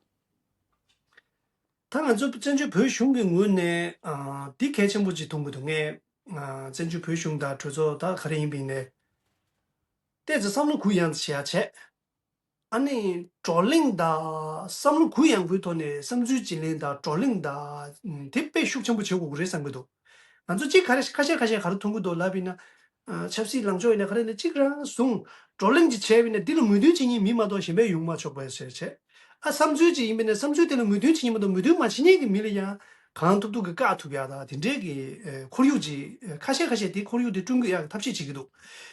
ད་ང་ཚོ་བཙན་བྱོལ་བོད་གཞུང་གི་ངོས་ནས་ཨ་འདི་གལ་ཆེན་པོ་ཅིག་མཐོང་གི་འདུག་ངས་ ཨ། བཙན་བྱོལ་བོད་གཞུང་དང་གྲོས་ཚོགས་ད་ག་རེ་ཡིན་པ་ཡིན་ནའི། ཏོག་ཙམ་བསམ་བློ་གུ་ཡངས་བྱེད་ཡ་བྱས། ཨ་ནི་བགྲོ་གླེང་དང་བསམ་བློ་གུ་ཡངས་པོའི་ཐོག་ནས་བསམ་ཚུལ་བརྗེ་ལེན་དང་བགྲོ་གླེང་དང་དེ་དཔེ་ཤུགས་ཆེན་པོ་བྱེད་དགོས་ཀྱི་རེད་བསམ་གྱི་འདུག་ང་ཚོ་གཅིག་ག་རེ་ཁ་ཤས་ཁ་ཤས་ག་རེ་མཐོང་གི་འདུག་ལབ་པ་ཡིན་ན། ཨ། ཆབ་སྲིད་ལངས་ཕྱོགས་ཡིན་ན་ག་རེ་ཡིན་ན་གཅིག་རང་བཟུང་། བགྲོ་གླེང་ཅིག་བྱས་པ་ཡིན་ན་འདི་ལ་མོས་མཐུན་བྱེད་མཁན་མི་མ་གཏོགས་གཞན་པས་ཡོང་མ་ཆོག་པ་བྱས་བྱས། ཨ། བསམ་ཚུལ་ཅིག་ཡིན་པ་ཡིན་ན་བསམ་ཚུལ་དེ་ལ་མོས་མཐུན་བྱེད་མཁན་མ་གཏོགས་མོས་མཐུན་མ་བྱེད་མཁན་གྱི་མི་ལ་ཡང་གང་ཐུབ་ཐུབ་ཀྱིས་བཀག་ཐུབ་ཡ་དང་དེ་འདྲའི་གི་ཨ། ཁོར་ཡུག་ཅིག་ཨ། ཁ་ཤས་ཁ་ཤས་དེ་ཁོར་ཡུག་དེ་བསྐྲུན་དགོས་ཡ་གི་ཐབས་ཤེས་བྱེད་ཀྱི་འདུག་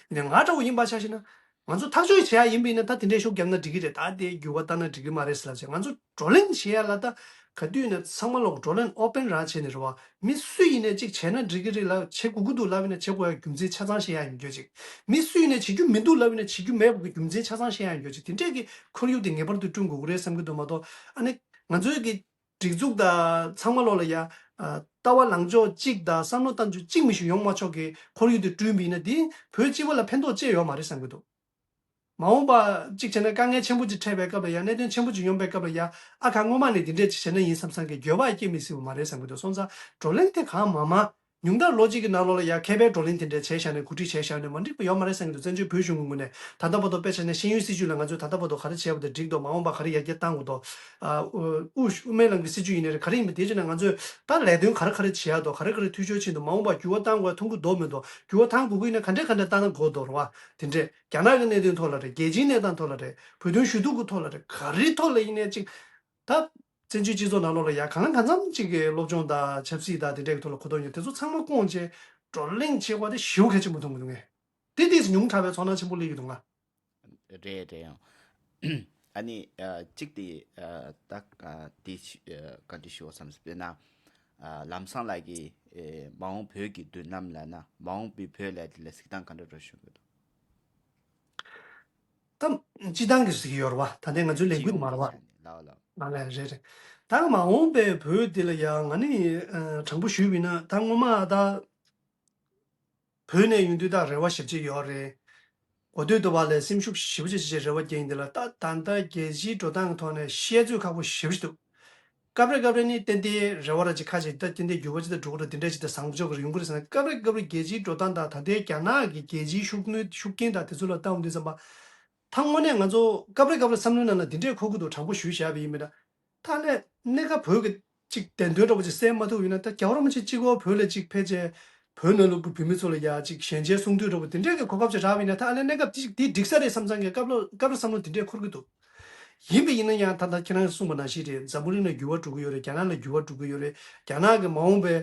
ཡིན་ནའི་ང་འདྲ་བོ་ཡིན་པ་ཆ་བཞག་ན། ང་ཚོ་ཐག་གཅོད་བྱེད་ཡ་ཡིན་པ་ཡིན་ན་ད་དེ་འདྲའི་ཤུགས་བརྒྱབ་ན་འགྲིག་གི་རེད། ད་དེ་འགྱུར་བ་བཏང་ན་འགྲིག་གི་མ་རེད་ཟེར་ལབ་བྱས། ང་ཚོ་བགྲོ་གླེང་བྱེད་ཡ་ལ་ད་ག་དུས་ཡིན་ན་ཚང་མ་ལོག་བགྲོ་གླེང་ཨོ་པན་རང་བྱས་ནས་རེད་བ། མི་སུ་ཡིན་ནའི་གཅིག་བྱས་ན་འགྲིག་གི་རེད་ལབ། བྱེད་དགོས་ཀྱི་འདུག་ལབ་ཡིན་ན་བྱེད་དགོས་ཡ་རྒྱུ་མཚན་ཆ་ཚང་བཤད་ཡ་ཡིན་རྒྱུ་གཅིག་མི་སུ་ཡིན་ནའི་བྱེད་རྒྱུ་མི་འདུག་ལབ་ཡིན་ན་བྱེད་རྒྱུ་མེད་པ་གི་རྒྱུ་མཚན་ཆ་ཚང་བཤད་ཡ་ཡིན་རྒྱུ་གཅིག་དེ་འདྲས་ཀྱི་ཁོར་ཡུག་དེ་ངེས་པར་དུ་བསྐྲུན་དགོས་ཀྱི་རེད་བསམ་གྱི་འདུག་མ་གཏོགས། ཨ་ནི་ང་ཚོའི་གི་སྒྲིག་འཛུགས་དང་ཚང་མ་ལོག་ལ་ཡ། ཨ། ལྟ་བ་ལངས་ཕྱོགས་གཅིག་དང་བསམ་བློ་བཏང་ཕྱོགས་གཅིག་མི་ཞིག་ཡོང་མ་ཆོག་གི་ཁོར་ཡུག་དེ་བསྐྲུན་པ་ཡིན་ན་དེ་བོད་སྤྱི་པ་ལ་ཕན་ཐོགས་ཅི་ཡོད་མ་རེད་བསམ་གྱི་འདུག་མ་འོངས་པ་གཅིག་བྱས་ན་དཀའ་ངལ་ཆེན་པོ་ཅིག་འཕྲད་པའི་སྐབས་ལ་ཡ། གནད་དོན་ཆེན་པོ་ཅིག་ཡོང་པའི་སྐབས་ལ་ཡ། ཨ་ཁ་སྔོན་མ་ནས་དེ་འདྲས་ཅིག་བྱས་ན་ཡིན་བསམ་བསམ་གི་འགྱོད་པ་སྐྱེ་མི་སྲིད་པ་མ་རེད་བསམ་གྱི་འདུག་སོང་ཙང་བགྲོ་གླེང་དེ་གང་མང་མང་། ཉུང་མཐར་ལོ་གཅིག་གི་ནང་ལོགས་ལ་ཡ་མཁས་པའི་བགྲོ་གླེང་དེ་འདྲ་བྱས་བཞག་ནས་གོ་སྒྲིག་བྱས་བཞག་ནས་མ་འགྲིག་པ་ཡོད་མ་རེད་བསམ་གྱི་འདུག་བཙན་བྱོལ་བོད་གཞུང་གི་ངོས་ནས་ད་ལྟ་བར་དུ་དཔེ་བྱས་ན་ཤེས་ཡོན་སྲིད་བྱུས་ལ་ང་ཚོས་ད་ལྟ་བར་དུ་ག་རེ་བྱས་པ་དེ་འགྲིག་འདུག་མ་འོངས་པ་ག་རེ་ཡར་རྒྱས་གཏང་དགོས་འདུག་ཨ། དབུ་དབུ་དབུ་མའི་ལམ་གྱི་སྲིད་བྱུས་ཡིན་ནའི་རེད། ག་རེ་ཡིན་པ་དེ་བྱས་ན་ང་ཚོས་ད་ལས་དོན་ག་རེ་ག་རེ་བྱེད་ཡ་འདུག་ག་རེ་ག་རེ་འཐུས་ཤོར་ཕྱིན་འདུག་མ་འོངས་པ་འགྱུར་བ་གཏང་དགོས་ཡ་མཐོང་གི་འདུག་མི་འདུག་འགྱུར་བ་གཏང་དགོས་ཀྱི་ཡིན་ན་ག་འདྲས་ག་འདྲས་གཏང་ན་དགོས་འདུག་རེད་བ། དེ་འདྲས་རྒྱ་ནག་གི་གནད་དོན་ཐོག་ལ་རེད། རྒྱལ་སྤྱིའི་གནས་སྟངས་ཐོག་ལ་རེད། བོད་དོན་ཞུ་གཏུག་གི་ཐོག་ལ་རེད། ག་རེའི་ཐོག་ལ་ཡིན་ནའི་གཅིག་ད་བཙན་བྱོལ་སྤྱི་ཚོགས་ནང་ལོགས་ལ་ཡ་གང་ལ་གང་འཚམ་གཅིག་གི་སློབ་སྦྱོང་དང་ཆབ་སྲིད་དང་དེ་འདྲའི་ཐོག་ལ་གོ་རྟོགས་ཡོད་དེ་ཚོ་ཚང་མ་བསྐོངས་བྱས་བགྲོ་གླེང་བྱེད་དགོས་དེ་ཞེ་པོ་གལ་ཆེན་པོ་མཐོང་གི་འདུག་ངས། དེ་དེས་ཉུང་དྲགས་པའི་ཚོར་སྣང་ཆེན་པོ་སླེབས་ཀྱི་འདུག་ང་། རེད་རེད་ཡང་། ཨ་ནི་ཨ། གཅིག་དེ་ཨ། ད་ཨ། དེ་ཞུ་ཨ། བཀའ་འདྲི་ཞུ་བ་བསམ་སོང་། དཔེར་ན་ཨ། ལམ་སང་ལགས་ཀྱིས་ཨེ། མ་འོངས་བོད་ཀྱི་མདུན་ལམ་ལབ་ན་མ་འོངས་པའི་བོད་ལས་དེ་ལ་གཟིགས་སྟངས་ག་འདྲ་འདྲ་བྱུང་གི་འདུག་ད་སྤྱི་བཏང་གི་གཟིགས་ཀྱི་ཡོད་རེད་བ། ད་ལྟའི་ང་ཚོའི་ལས་འགུལ་དུ་མ་རེད་བ། ལགས་ལགས། ང་ལས་རེད་རེད། ད་མ་འོངས་པའི་བོད་འདི་ལ་ཡང་ང་ནི་ཨ། དྲང་པོ་ཞུས་པ་ཡིན་ན་ད་སྔོན་མ་ད་བོད་ནས་ཡོང་དུས་ད་རེ་བ་ཞེ་པོ་ཅིག་ཡོད་རེད། གོ་ཐོས་ཐོས་པ་ལས་སེམས་ཤུགས་ཞེ་པོ་ཅིག་ཅིག་རེ་བ་སྐྱེ་ཡིན་འདི་ལ་ད་ད་ལྟ་རྒྱལ་སྤྱིའི་འགྲོ་སྟངས་ཀྱི་ཐོག་ནས་བཤད་ཚོད་ཁག་པོ་ཞེ་པོ་ཅིག་འདུག་སྐབས་རེ་སྐབས་རེ་ནི་ཏན་ཏན་རེ་བ་ར་ཅིག་ཁ་ཅིག་ད་ཏན་ཏན་འགྱུར་བ་ཅིག་ད་འགྲོ་གི་རེད། དེ་འདྲ་ཅིག་ད་བཟང་པོ་ཅོག་གི་རེད་ཡོང་གི་རེད་ཟེར་ན། སྐབས་རེ་སྐབས་རེ་རྒྱལ་སྤྱིའི་འགྲོ་སྟངས་དང་ད་ལྟའི་རྒྱ་ནག་གི་རྒྱལ་སྤྱིའི་ཤུགས་སྣོན་ཤུགས་རྐྱེན་དང་དེ་ཚོ་ལ་བལྟ་འོང་དུས་ཙམ་པ། ད་དངོས་གནས་ང་ཚོ་སྐབས་རེ་སྐབས་རེ་བསམ་བློའི་ནང་ལ་འདི་འདྲས་འཁོར་གི་འདུག་དྲང་པོ་ཞུས་བཞག་པ་ཡིན་མིན་ན། ད་ལས་གནས་སྐབས་བོད་ཀྱི་ཅིག་བདེན་དོན་འདྲ་པོ་ཅིག་གསལ་མ་ཐུབ་ཡིན་ན། ད་རྒྱལ་བ་རིན་པོ་ཆེ་གཅིག་པོ་བོད་ལ་ཅིག་ཕེབས་བྱས་བོད་ནང་ལོགས་ཀྱི་བོད་མི་ཚོ་ལ་ཡ་ཅིག་ཞལ་མཇལ་གསུང་དུས་འདྲ་པོ་དེ་འདྲས་ཀྱི་གོ་སྐབས་ཅིག་རག་པ་ཡིན་ན། ད་ལས་གནས་སྐབས་ཅིག་དེ་འགྲིག་ས་རེད་བསམ་བསམ་གྱི་སྐབས་ལ་སྐབས་རེ་བསམ་བློ་དེ་འདྲས་འཁོར་གི་འདུག་ཡིན་པ་ཡིན་ན་ཡང་ད་ལྟ་ཁྱེད་རང་གསུངས་པ་ནང་བཞིན་རེད། འཛམ་བུ་གླིང་ལ་འགྱུར་བ་འགྲོ་གི་ཡོད་རེད། རྒྱ་ནག་ལ་འགྱུར་བ་འགྲོ་གི་ཡོད་རེད། རྒྱ་ནག་གི་མ་འོངས་པའི་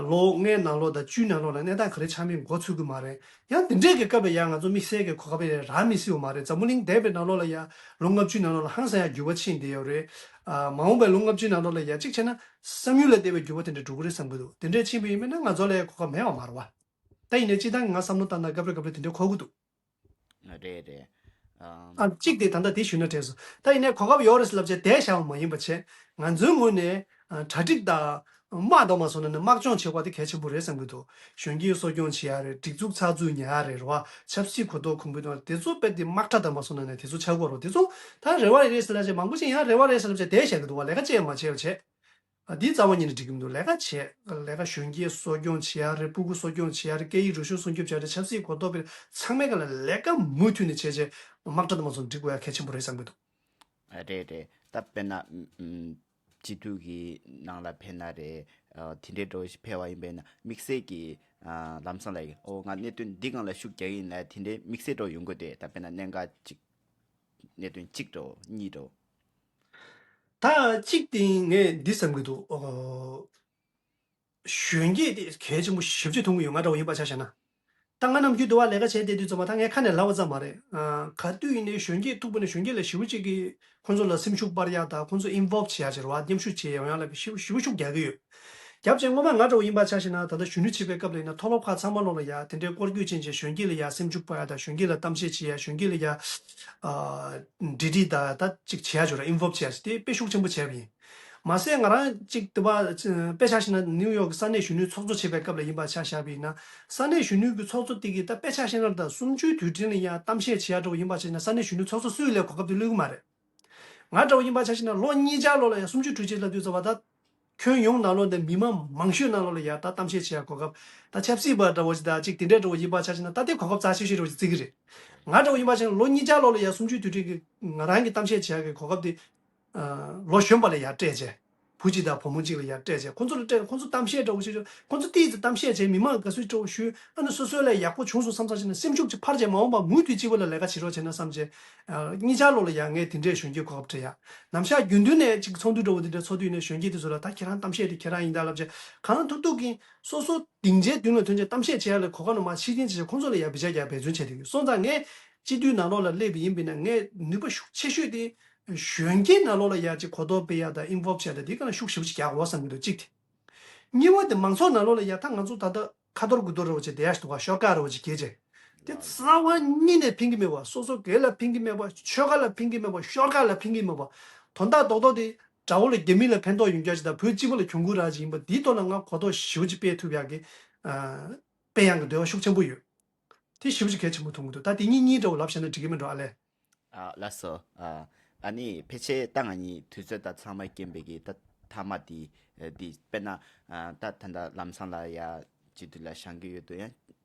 ལོ་ལྔའི་ནང་ལོགས་དང་བཅུའི་ནང་ལོགས་ལ་གནས་སྟངས་ག་རེ་ཆགས་མིན་མགོ་ཚོད་ཀྱི་མ་རེད། ཡང་དེ་འདྲས་ཀྱི་སྐབས་ལ་ཡང་ང་ཚོ་དམིགས་བསལ་གྱི་གོ་སྐབས་རག་མི་སྲིད་པ་མ་རེད། འཛམ་བུ་གླིང་འདས་པའི་ནང་ལོགས་ལ་ཡང་ལོ་ལྔ་བཅུའི་ནང་ལོགས་ལ་ཧང་སང་ཡང་འགྱུར་བ་ཕྱིན་བསྡད་ཡོད་རེད། ཨ། མ་འོངས་པའི་ལོ་ལྔ་བཅུའི་ནང་ལོགས་ལ་ཡང་གཅིག་བྱས་ན་བསམ་ཡུལ་ལས་འདས་པའི་འགྱུར་བ་དེ་འདྲ་འགྲོ་གི་རེད་བསམ་གྱི་འདུག་དེ་འདྲས་ཕྱིན་པ་ཡིན་པས་ན་ང་ཚོ་ལ་ཡང་གོ་སྐབས་མེད་པ་མ་རེད་བ། ད་ཡིན་ནའི་སྤྱིར་བཏང་གི་ང་བསམ་བློ་བཏང་ན་སྐབས་རེ་སྐབས་རེ་དེ་འདྲས་འཁོར་གྱི་འདུག་རེད་རེད། ཨ། ཨ། གཅིག་དེ་ད་ལྟ་དེ་ཞུས་ན་དྲན་སོང་། ད་ཡིན་ནའི་གོ་སྐབས་ཡོད་རེད་ལབ་བྱས་བསྡད་བཞག་པ་མ་ཡིན་པ་བྱས། ང་ཚོའི་ངོས་ནས་ཨ། གྲ་སྒྲིག་དང་དམག་དང་མ་སོང་ན་ནི་དམག་སྦྱོང་བྱེད་དགོས་དེ་གལ་ཆེན་པོ་རེད་བསམ་གྱི་འདུག་གཞོན་སྐྱེས་གསོ་སྐྱོང་བྱེད་ཡ་རེད། སྒྲིག་འཛུགས་ཚགས་ཚུད་ཉར་ཡ་རེད་རེད་བ། ཆབ་སྲིད་གོ་རྟོགས་གོང་འཕེལ་གཏོང་ཡ་དེ་ཚོ་དཔེ་དེ་དམག་གྲ་དང་མ་སོང་ན་ནི་དེ་ཚོ་ཆགས་དགོས་རེད། དེ་ཚོ་ད་རེ་བ་རེད་ལབ་བྱས་མང་པོ་ཅིག་ཡང་རེ་བ་རེད་ལབ་བྱས་བསྡད་བཞག་གི་འདུག་བ། ལས་ཀ་ཅི་ཡང་མ་བྱས་པ་བྱས། ཨ། འདི་རྩ་བ་ཉིད་ནས་འགྲིག་གི་མི་འདུག་ལས་ཀ་བྱེད། ལས་ཀ་གཞོན་སྐྱེས་གསོ་སྐྱོང་བྱེད་ཡ་རེད། སྤུ་གུ་གསོ་སྐྱོང་བྱེད་ཡ་རེད། སྐད་ཡིག་རིག་གཞུང་སྲུང་སྐྱོབ་བྱེད་ཡ་རེད། ཆབ་སྲིད་གོ་རྟོགས་སྤེལ། ཚང་མའི་སྒང་ལ་ལས་ཀ་མུ་མཐུད་ནས་བྱས་བྱས་དམག་གྲ་དུ་མ་སོང་འགྲིག་དགོས་ཡ་གལ་ཆེན་པོ་རེད་བསམ་གྱི་འདུག་ཨ། རེད་རེད། ད་དཔེར་ན་ཨམ། སྤྱི་འཐུས་ཀྱི་ནང་ལ་ཕེབས་ན་རེད། ཨ། དེ་འདྲའི་འགྲོ་ཞིག་ཕེབས་པ་ཡིན་པས་ན་དམིགས་བསལ་གྱི་ཨ། ལམ་སང་ལ་ཡིན། ཨོ། ང་གནད་དོན་འདི་སྒང་ལ་ཤུགས་རྒྱག་གི་ཡིན་ལབ་དེ་འདྲའི་དམིགས་བསལ་འགྲོ་ཡོང་གི་འདུག་ད་དཔེར་ན་གནད་འགག་ཅིག་གནད་དོན་གཅིག་འགྲོ་གཉིས་འགྲོ། ད་གཅིག་དེ་ངས་འདི་བསམ་གྱི་འདུག་ཨོ། གཞོན་སྐྱེས་དེ་གལ་ཆེན་པོ་ཞེ་པོ་ཅིག་མཐོང་གི་ཡོད། ང་འདྲ་བོ་ཡིན་པ་ཆ་བཞག་ན། ད་ང་ནམ་རྒྱུན་དུ་བ་ལས་ཀ་བྱས་བསྡད་དུས་ཙམ་པ་ད་ངས་ཁ་ནས་ལབ་པ་ཙམ་མ་རེད། ཨ། ག་དུས་ཡིན་ནའི་གཞོན་སྐྱེས་ཐུག་པ་ནས་གཞོན་སྐྱེས་ལ་ཞེ་པོ་ཅིག་གིས་ཁོང་ཚོ་ལ་སེམས་ཤུགས་སྤར་ཡག་དང་ཁོང་ཚོ་ཨིན་ཝོལབ་བྱེད་ཡག་ཅིག་རེད་བ། མཉམ་ཞུགས་བྱེད་ཡག་ཡོང་ཡག་ལ་ཞེ་པོ་ཞེ་པོ་ཤུགས་རྒྱག་གི་ཡོད། རྒྱབ་བྱས་སྔོན་མ་ང་འདྲ་བོ་ཡིན་པ་ཆ་བཞག་ན་ད་ལྟ་གཞོན་ནུ་བྱེད་པའི་སྐབས་ལ་ཡིན་ན་མཐོ་སློབ་ཁག་ཚང་མ་ལོག་ལ་ཡ་དེ་འདྲའི་སྐོར་སྐྱོད་ཅན་གྱི་གཞོན་སྐྱེས་ལ་ཡ་སེམས་ཤུགས་སྤར་ཡག་དང་གཞོན་སྐྱེས་ལ་གཏམ་བཤད་བྱེད་ཡག་གཞོན་སྐྱེས་ལ་ཡ། ཨ། འབྲེལ་འདྲིས་དང་ད་ཅིག་བྱེད་ཡག་ཅིག་རེད། ཨིན་ཝོལབ་བྱེད་ཡག་ཅིག་དེ་དཔེ་ཤུགས་ཆེན་པོ་བྱས་པ་ཡིན། མ་ཟད་ང་རང་གཅིག་དུ་བ་དཔེ་ཆ་བཞག་ན་ནིའུ་ཡོག་གི་ས་གནས་གཞོན་ནུའི་ཚོགས་གཙོ་བྱེད་པའི་སྐབས་ལ་ཡིན་པ་ཆ་བཞག་པ་ཡིན་ན། ས་གནས་གཞོན་ནུའི་གི་ཚོགས་གཙོ་དེ་གིས་ད་དཔེ་ཆ་བཞག་ན་ད་གསུམ་བཅུའི་དུས་དྲན་ལ་ཡང་གཏམ་བཤད་བྱེད་ཡག་འདྲ་བོ་ཡིན་པ་བྱས་ན་ས་གནས་གཞོན་ནུའི་ཚོགས་གཙོ་སུས་ལས་གོ་སྐབས་དེ་བླུག་གི་མ་རེད། ང་འདྲ་བོ་ཡིན་པ་ཆ་བཞག་ན་ལོ་གཉིས་ཆ་ལོ་ལ་ཡང་གསུམ་བཅུའི་དུས་ཆེན་ལབ་དུས་ཙམ་པ་ད། ཁྱོན་ཡོངས་ནང་ལོགས་ནས་མི་མང་མང་ཤོས་ནང་ལོགས་ལ་ཡ་ད་གཏམ་བཤད་བྱེད་ཡ་གོ་སྐབས། ད་ཆབ་སྲིད་པ་འདྲ་བོ་ཞིག་དང་ཅིག་དེ་འདྲའི་འདྲ་བོ་ཡིན་པ་ཆ་བཞག་ན་ད་དེ་གོ་སྐབས་རྩ་ཆེ་ཤོས་འདྲ་བོ་ཞིག་བརྩི་གི་རེད། ང་འདྲ་བོ་ཡིན་པ་ཆ་ན་ལོ་གཉིས་ཆར་ལོགས་ལ་ཡ་གསུམ་བཅུའི་དུས་དྲན་གྱི་ང་རང་གི་གཏམ་བཤད་བྱེད་ཡ་གི་གོ་སྐབས་དེ། ཨ། ལོ་གཞོན་པ་ལ་ཡ་སྤྲད་བྱས། བུ་གཅིག་དང་བུ་མོ་གཅིག་ལ་ཡ་སྤྲད་བྱས། ཁོང་ཚོ་ལ་སྤྲད་ཁོང་ཚོ་གཏམ་བཤད་འདྲ་བོ་ཞིག་ཁོང་ཚོ་ཏོག་ཙམ་གཏམ་བཤད་བྱས། མི་མང་ག་ཚོད་འདྲ་བོ་ཞུས། ཨ་ནི་སོ་སོ་ལ་ཡག་པོ་བྱུང་སོང་བསམ་ཚར་བྱས་ན་སེམས་ཤུགས་ཅིག་འཕར་བྱས། མ་འོངས་པ་མུ་མཐུད་གཅིག་པ་ལ་ལས་ཀ་བྱེད་རོགས་བྱས་ན་བསམ་བྱས། ཨ། གཉིས་ཆར་ལོགས་ལ་ཡ་ངས་དེ་འདྲའི་གཞོན་སྐྱེས་གོ་སྐབས་སྤྲད་ཡ། ནམ་ཞག་རྒྱུན་དུ་ནས་ཅིག་ཚོགས་འདུ་འདྲ་བོ་དེ་འདྲ་ཚོགས་དུས་ནས་གཞོན་སྐྱེས་དེ་ཚོ་ལ་ད་ཁྱེད་རང་གཏམ་བཤད་དེ་ཁྱེད་རང་ཡིན་ད་ལབ་བྱས། གང་ཐུབ་ཐུབ་ཀྱིས་སོ་སོ་སྡིངས་ཆའི་མདུན་ལ་ཐོན་བྱས་གཏམ་བཤད་བྱེད་ཡ་ལ་གོ་སྐབས་ནང་མ་ཕྱིར་འཐེན་བྱས་བྱས་ཁོང་ཚོ་ལ་ཡ་འབུལ་ལྕག་རྒྱག་འབད་བརྩོན་བྱས་བསྡད་ཡོད། སོང་ཙང་ངས་སྤྱི་འཐུས་ནང་ལོགས་ལ་སླེབས་པ་ཡིན་པས་ན་ངས་ནུས་པ་ཤུགས་ཆེ་ཤོས་དེ་གཞོན་སྐྱེས་ནང་ལོགས་ལ་ཡ་ཅིག་གོ་རྟོགས་སྤེལ་ཡ་དང་ཨིན་ཝོལབ་བྱས་ཡ་དང་དེའི་སྒང་ལ་ཤུགས་ཞེ་པོ་ཅིག་རྒྱག་དགོས་བསམ་གྱི་འདུག་གཅིག་དེ། གཉིས་པ་དེ་མང་ཚོགས་ནང་ལོགས་ལ་ཡ་ད་ང་ཚོ་ད་ལྟ་ཁ་ཐོར་དགུ་ཐོར་རེ་བ་བྱས་བསྡད་ཡ་ཞིག་འདུག་ག་ཤོག་ཁག་རེ་བ་ཅིག་གྱེས་བྱས། དེ་རྩ་བ་ཉིད་ནས་ཕན་གྱི་མེད་པ། སོ་སོ་སྒེར་ལ་ཕན་གྱི་མེད་པ། ཆོལ་ཁ་ལ་ཕན་གྱི་མེད་པ། ཤོག་ཁག་ལ་ཕན་གྱི་མེད་པ། དོན་དག་རྡོག་རྡོག་དེ་དགྲ་བོ་ལ་རྒྱ་མི་ལ་ཕན་ཐོགས་ཡོང་རྒྱུ་ཞིག་དང་བོད་སྤྱི་པ་ལ་གྱོང་གུན་རག་ཅིག་ཡིན་པ་འདིའི་ཐོག་ལ་ང་གོ་རྟོགས་ཞེ་པོ་ཅིག་སྤེལ་ཐུབ་ཡག་གི། ཨ། སྤེལ་ཡག་གི་འདོད་པ་ཤུགས་ཆེན་པོ་ཡོད། དེ་ཞེ་པོ་ཅིག་གལ་ཆེན་པོ་མཐོང་གི་འདུག་ད་དེ་གཉིས་གཉིས་འདྲ་བོ་ལབ་བྱས་ན་འགྲིག་གི་མིན་འགྲོ་ཨ་ལས། ཨ། ལགས་སོ། ཨ། ཨ་ནི་ཕལ་ཆེར་ད་ང་གཉིས་དུས་ཚོད་དང་ཚང་མ་རྐྱེན་པས་ཀྱི་ད་མཐའ་མ་དེ་ཨ་དེ་དཔེར་ན། ཨ། ད་ད་ལྟ་ལམ་སང་ལགས་ཡ་སྤྱི་འཐུས་ལ་བཞེངས་ཀྱི་ཡོད་དོ། ཡང་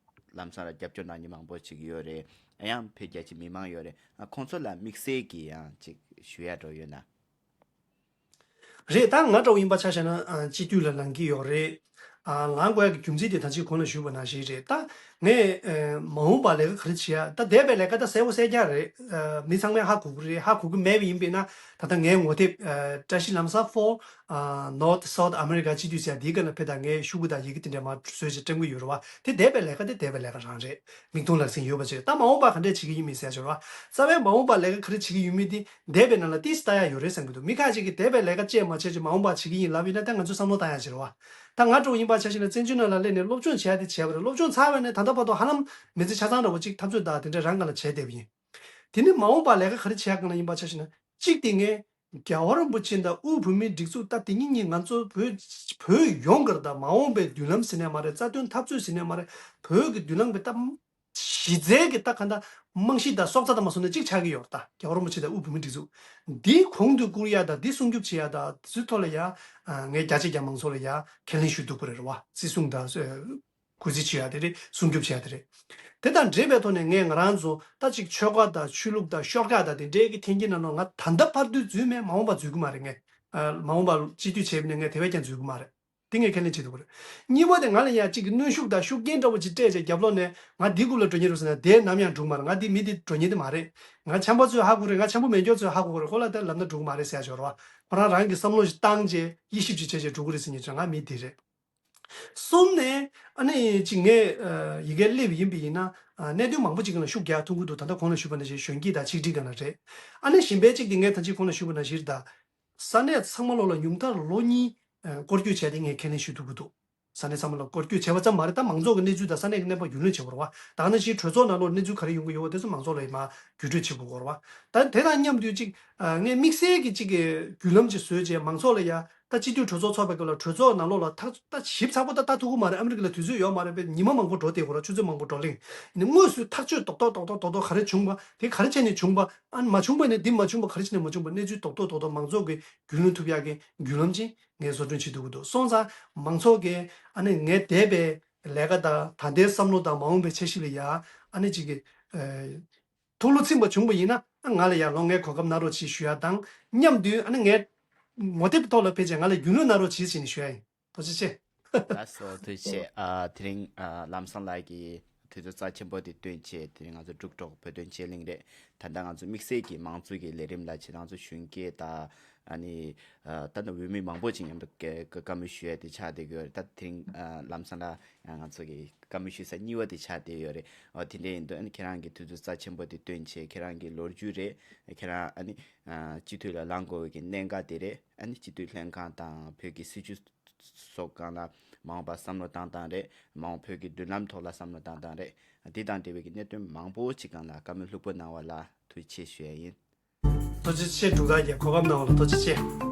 ལམ་སང་ལ་རྒྱབ་སྐྱོར་གནང་མཁན་མང་པོ་ཅིག་ཡོད་རེད། ཡང་བོད་རྒྱ་ཆེ་མི་མང་ཡོད་རེད། ཨ། ཁོང་ཚོ་ལ་དམིགས་བསལ་གྱི་ཡང་ཅིག་ཞུ་ཡ་འདྲ་བོ་ཡོད་ན། རེད། ད་ང་འདྲ་བོ་ཡིན་པ་ཆ་བཞག་ན། ཨ། སྤྱི་འཐུས་ལ་ལངས་ཀྱི་ཡོད་རེད། ཨ། ལངས་དགོས་ཡ་གི་རྒྱུ་མཚན་དེ་ད་ཅི་གོང་ལ་ཞུས་པ་ནང་བཞིན་རེད། ད་ངས། ཨ། མ་འོངས་པ་ལས་ཀ་ག་རེ་བྱེད་ཡ། ད་འདས་པའི་ལས་ཀ་ད་གསལ་པོ་གསལ་རྐྱང་རེད། ཨ། མི་ཚང་མས་ཧ་གོ་གི་རེད། ཧ་གོ་གི་མེད་པ་ཡིན་པས་ན་ད་ལྟ་ངའི་ངོ་དེབ། ཨ། བཀྲ་ཤིས་ལམ་བཟང་ཕོར། ཨ། North South America སྤྱི་འཐུས་ཟེར་ཡ་འདིའི་སྒང་ལ་ཕེབས་དང་། ངའི་ཤོག་གུ་དང་ཡི་གེ་དེ་འདྲ་མར་བཟོས་བྱས་སྤྲད་ཀྱི་ཡོད་རེད་བ། དེ་འདས་པའི་ལས་ཀ་དེ་འདས་པའི་ལས་ཀ་རང་རེད། མིག་མཐོང་ལག་ཟིན་ཡོད་པ་བྱས། ད་མ་འོངས་པ་ག་འདྲས་བྱེད་ཀྱི་ཡིན་མིན་ཟེར་ཡ་ཅིག་རེད་བ། རྩ་བའི་མ་འོངས་པ་ལས་ཀ་ག་རེ་བྱེད་ཀྱི་ཡོད་མེད་དེ་འདས་པའི་ནང་ལ་ཏོག་ཙམ་ལྟ་ཡ་ཡོད་རེད་བསམ་གྱི་འདུག་མི་ཁ་ཅིག་གིས་འདས་པའི་ལས་ཀ་བཅས་མ་བྱས་ཅིག་མ་འོངས་པ་བྱེད་ཀྱི་ཡིན་ལབ་ཡིན་ན། ད་ང་ཚོས་བསམ་བློ་བཏང་ཡ་ཅིག་རེད་བ། ད་ང་འདྲ་བོ་ཡིན་པ་ཆ་བཞག་ན་བཙན་བྱོལ་ནང་ལ་སླེབས་ནས་སློབ་སྦྱོང་བྱས་ཏེ་བྱས་པ་རེད། སློབ་སྦྱོང་ཚར་བ་ནས་ད་ལྟ་བར་དུ་ཧ་ལམ་མི་ཚེ་ཆ་ཚང་འདྲ་བོ་ཅིག་འཐབ་རྩོད་དང་དེ་འདྲའི་རང་སྒང་ལ་བྱས་བསྡད་པ་ཡིན། དེ་ནི་མ་འོངས་པ་ལས་ཀ་ག་རེ་བྱེད་ཡ་སྒང་ལ་ཡིན་པ་ཆ་བཞག་ན། གཅིག་དེ་ངས་རྒྱལ་བ་རིན་པོ་ཆེ་དང་དབུས་བོད་མིའི་སྒྲིག་འཛུགས། ད་དེ་གཉིས་གཉིས་ང་ཚོ་བོད་བོད་ཡོངས་ཀྱི་དང་མ་འོངས་པའི་མདུན་ལམ་ཟེར་ནས་མ་རེད། རྩ་དོན་འཐབ་རྩོད་ཟེར་ནས་མ་རེད། བོད་ཀྱི་མདུན་ལམ་གྱི་ད་གཞི་རྩའི་གི་ད་ག་འདྲ་རྨང་གཞི་དང་སྲོག་རྩ་དང་མ་སོང་ནས་གཅིག་ཆགས་ཀྱི་ཡོད་རེད། ད་རྒྱལ་བ་རིན་པོ་ཆེ་དང་དབུས་བོད་མིའི་སྒྲིག་འཛུགས་འདི་གོང་དུ་བཀུར་ཡ་དང་འདི་སྲུང་སྐྱོབ་བྱེད་ཡ་དང་དེ་ཚོའི་ཐོག་ལ་ཡ། ཨ། ངས་རྒྱ་ཆེ་རྒྱ་མང་ཚོ་ལ་ཡ་ཁས་ལེན་ཞུ་ཐུབ་ཀྱི་རེད་བ། བརྩི་སྲུང་དང་གུས་བརྩི་བྱེད་ཡ་དེ་རེད། སྲུང་སྐྱོབ་བྱེད་ཡ་དེ་རེད། དེ་དང་འབྲེལ་བའི་ཐོག་ནས་ངས་ང་རང་ཚོ་ད་ཅིག་ཆོལ་ཁ་དང་ཆོས་ལུགས་དང་ཤོག་ཁག་དང་དེ་འདྲའི་གི་འཐེན་འཁྱེར་ནང་ལོགས་ང་ད་ལྟ་བར་དུ་འཛུལ་མེད། མ་འོངས་པ་འཛུལ་གི་མ་རེད། ངས། ཨ། མ་འོངས་པ་སྤྱི་འཐུས་བྱས་པ་ནས་ངས་དེ་བས་ཀྱང་འཛུལ་གི་མ་རེད། དེ་ངས་ཁས་ལེན་བྱེད་ཐུབ་ཀྱི་རེད། གཉིས་པ་དེ་ང་ལ་ཡ་གཅིག་གི་གནོན་ཤུགས་དང་ཤུགས་རྐྱེན་འདྲ་བོ་ཅིག་སྤྲད་བྱས་རྒྱབ་ལོགས་ནས་ང་འདི་རྐུབ་ལ་འགྲོ་མཁན་རེད་ཟེར་ན་དེ་ནམ་ཡང་འགྲོ་གི་མ་རེད། ང་འདི་མི་འདི་འགྲོ་མཁན་དེ་མ་རེད། ང་འཆམ་པ་ཚོས་ཧ་གོ་རེད། ང་འཆམ་པོ་མེད་མཁན་ཚོས་ཧ་གོ་གི་རེད། ཁོ་ལ་དེ་ལབ་ན་འགྲོ་གི་མ་རེད་ཟེར་ཡ་ཅིག་ཡོད་རེད་བ། ཁོ་རང་རང་གི་བསམ་བློ་ཞིག་བཏང་བྱས་དབྱེ་ཞིབ་ཅིག་བྱས་བྱས་འགྲོ་གི་རེད་ཟེར་མཁན་ཚོས་ང་མི་འདི་རེད། གསུམ་ནས་ཨ་ནི་ཅིག་ངས། ཨ། ཡི་གེ་སླེབས་ཡིན་པ་ཡིན་ན། ཨ། གནད་དོན་མང་པོ་ཅིག་ལ་ཤུགས་རྒྱག་ཐུབ་ཀྱི་འདུག་ད་ལྟ་གོང་ལ་ཞུས་པ་ནང་བཞིན་གཞོན་སྐྱེས་དང་ཆིག་སྒྲིལ་སྒང་ལ་རེད། ཨ་ནི་གཞན་པའི་གཅིག་དེ་ངས་ད་ཅི་གོང་ལ་ཞུས་པ་ནང་བཞིན་ད། ས་གནས་ཚང་མ་ལོགས་ལ་ཉུང་མཐར་ལོ་གཉིས། ཨ། སྐོར་སྐྱོད་བྱས་ཏེ་ངས་ཁས་ལེན་ཞུ་ཐུབ་ཀྱི་འདུག་ས་གནས་ཚང་མ་ལ་སྐོར་སྐྱོད་བྱས་པ་ཙམ་མ་རེད། ད་མང་ཚོགས་ཀྱི་གནས་ཚུལ་དང་ས་གནས་ཀྱི་གནས་བབ་རྒྱུས་ལོན་བྱེད་དགོས་རེད་བ། ད་ག་ནང་བཞིན་གྲོས་ཚོགས་ནང་ལོགས་གནས་ཚུལ་ག་རེ་ཡོང་གི་ཡོད་པ་དེ་ཚོ་མང་ཚོགས་ལ་མར་བརྒྱུད་སྤྲོད་བྱེད་དགོས་རེད་བ། ད་དེ་དང་མཉམ་དུ་ཅིག་ཨ། ངས་དམིགས་བསལ་གྱི་ཅིག་གི་བརྒྱུད་ལམ་ཅིག་བཟོས་བྱས་མང་ཚོགས་ལ་ཡ། ད་སྤྱི་འཐུས་གྲོས་ཚོགས་ཚོགས་པའི་སྐབས་ལ་གྲོས་ཚོགས་ནང་ལོགས་ལ་ཐག་ད་ཞིབ་ཚགས་པོ་ད་ལྟ་ཐུག་གི་མ་རེད། ཨ་མི་རི་ཀ་ལ་དུས་ཚོད་ཡོད་མ་རེད་པས། ཉི་མ་མང་པོ་འགྲོ་བསྡད་དགོས་རེད། ཆུ་ཚོད་མང་པོ་འགྲོ་གླེང་། ཡིན་ནའི་དངོས་སུ་ཐག་གཅོད་རྡོག་རྡོག་རྡོག་རྡོག་རྡོག་རྡོག་ག་རེ་བྱུང་བ་དེ་ག་རེ་བྱས་ནས་བྱུང་བ། ཨ་ནི་མ་བྱུང་བ་ནས་འདི་མ་བྱུང་བ་ག་རེ་བྱས་ནས་མ་བྱུང་བ། གནས་ཚུལ་རྡོག་རྡོག་རྡོག་རྡོག་མང་ཚོགས་ཀྱིས་རྒྱུས་ལོན་ཐུབ་ཡག་གི་བརྒྱུད་ལམ་ཅིག་ངས་བཟོ་སྐྲུན་བྱེད་ཐུབ་ཀྱི་འདུག་སོང་ཙང་མང་ཚོགས་ཀྱིས་ཨ་ནི་ངའི་འདས་པའི་ལས་ཀ་དང་ད་ལྟའི་བསམ་བློ་དང་མ་འོངས་པའི་འཆར་གཞི་ལ་ཡ་ཨ་ནི་ཅིག་གི་ཨ། ཐུགས་བློ་ཚིམ་པ་བྱུང་བ་ཡིན་ན། ང་ལ་ཡང་ལོ་ལྔའི་གོ་སྐབས་གནང་རོགས་གྱིས་ཞུ་ཡ་དང་མཉམ་དུ། ཨ་ནི་ངའི་ངོ་དེབ་ཐོག་ལ་ཕེབས་བྱས་ང་ལ་རྒྱུས་ལོན་གནང་རོགས་གྱིས་ཟེར་ནས་ཞུ་ཡ་ཡིན། ཐུགས་རྗེ་ཆེ། ལགས་སོ། ཐུགས་རྗེ་ཆེ། ཨ། དེ་རིང་ཨ། ལམ་སང་ལགས་ཀྱིས་དུས་ཚོད་རྩ་ཆེན་པོ་དེ་བཏོན་བྱས། དེ་རིང་ང་ཚོ་འབྲུག་གྲོགས་བོད་དོན་ཆེད་གླེང་རེད། ད་ལྟ་ང་ཚོ་དམིགས་བསལ་གྱི་མང་གཙོ་གི་ལས་རིམ་ལ་བྱས་ན་ང་ཚོ་གཞོན་སྐྱེས་དང་། ཨ་ནི་ཨ། ད་ནི་འོས་མི་མང་པོ་ཅིག་མཉམ་དུ་བཀའ་བཀའ་མོལ་ཞུ་ཡ་དེ་ཆགས་བསྡད་ཀྱི་ཡོད་རེད། ད་དེ་རིང་ཨ། ལམ་སང་ལ་ང་ཚོ་གི་བཀའ་མོལ་ཞུ་ས་གཉིས་པ་དེ་ཆགས་བསྡད་ཡོད་རེད། ཨ། དེ་འདྲ་ཡིན་དུས་ཨ་ནི་ཁྱེད་རང་གིས་དུས་ཚོད་རྩ་ཆེན་པོ་དེ་བཏོན་བྱས། ཁྱེད་རང་གི་ལོ་རྒྱུས་རེད། ཁྱེད་རང་ཨ་ནི་ཨ། སྤྱི་འཐུས་ལ་ལངས་དགོས་པའི་གི་གནད་འགག་དེ་རེད། ཨ་ནི་སྤྱི་འཐུས་ལྷན་ཁང་དང་བོད་ཀྱི་སྲིད་བྱུས་སོགས་སྒང་ལ་མ་འོངས་པ་བསམ་བློ་བཏང་སྟངས་རེད། མ་འོངས་བོད་ཀྱི་མདུན་ལམ་ཐོག་ལ་བསམ་བློ་བཏང་སྟངས་རེད། འདི་དང་འབྲེལ་བའི་གི་གནད་དོན་མང་པོ་ཅིག་སྒང་ལ་བཀའ་མོལ་ལྷུག་པོ་གནང་བ་ལ་ཐུགས་རྗེ་ཆེ་ཞུ་ཡ་ཡིན། ཐུགས་རྗེ་ཆེ། འབྲུག་ལགས་ཀྱིས་གོ་སྐབས་གནང་བ་ལ་ཐུགས་རྗེ་ཆེ།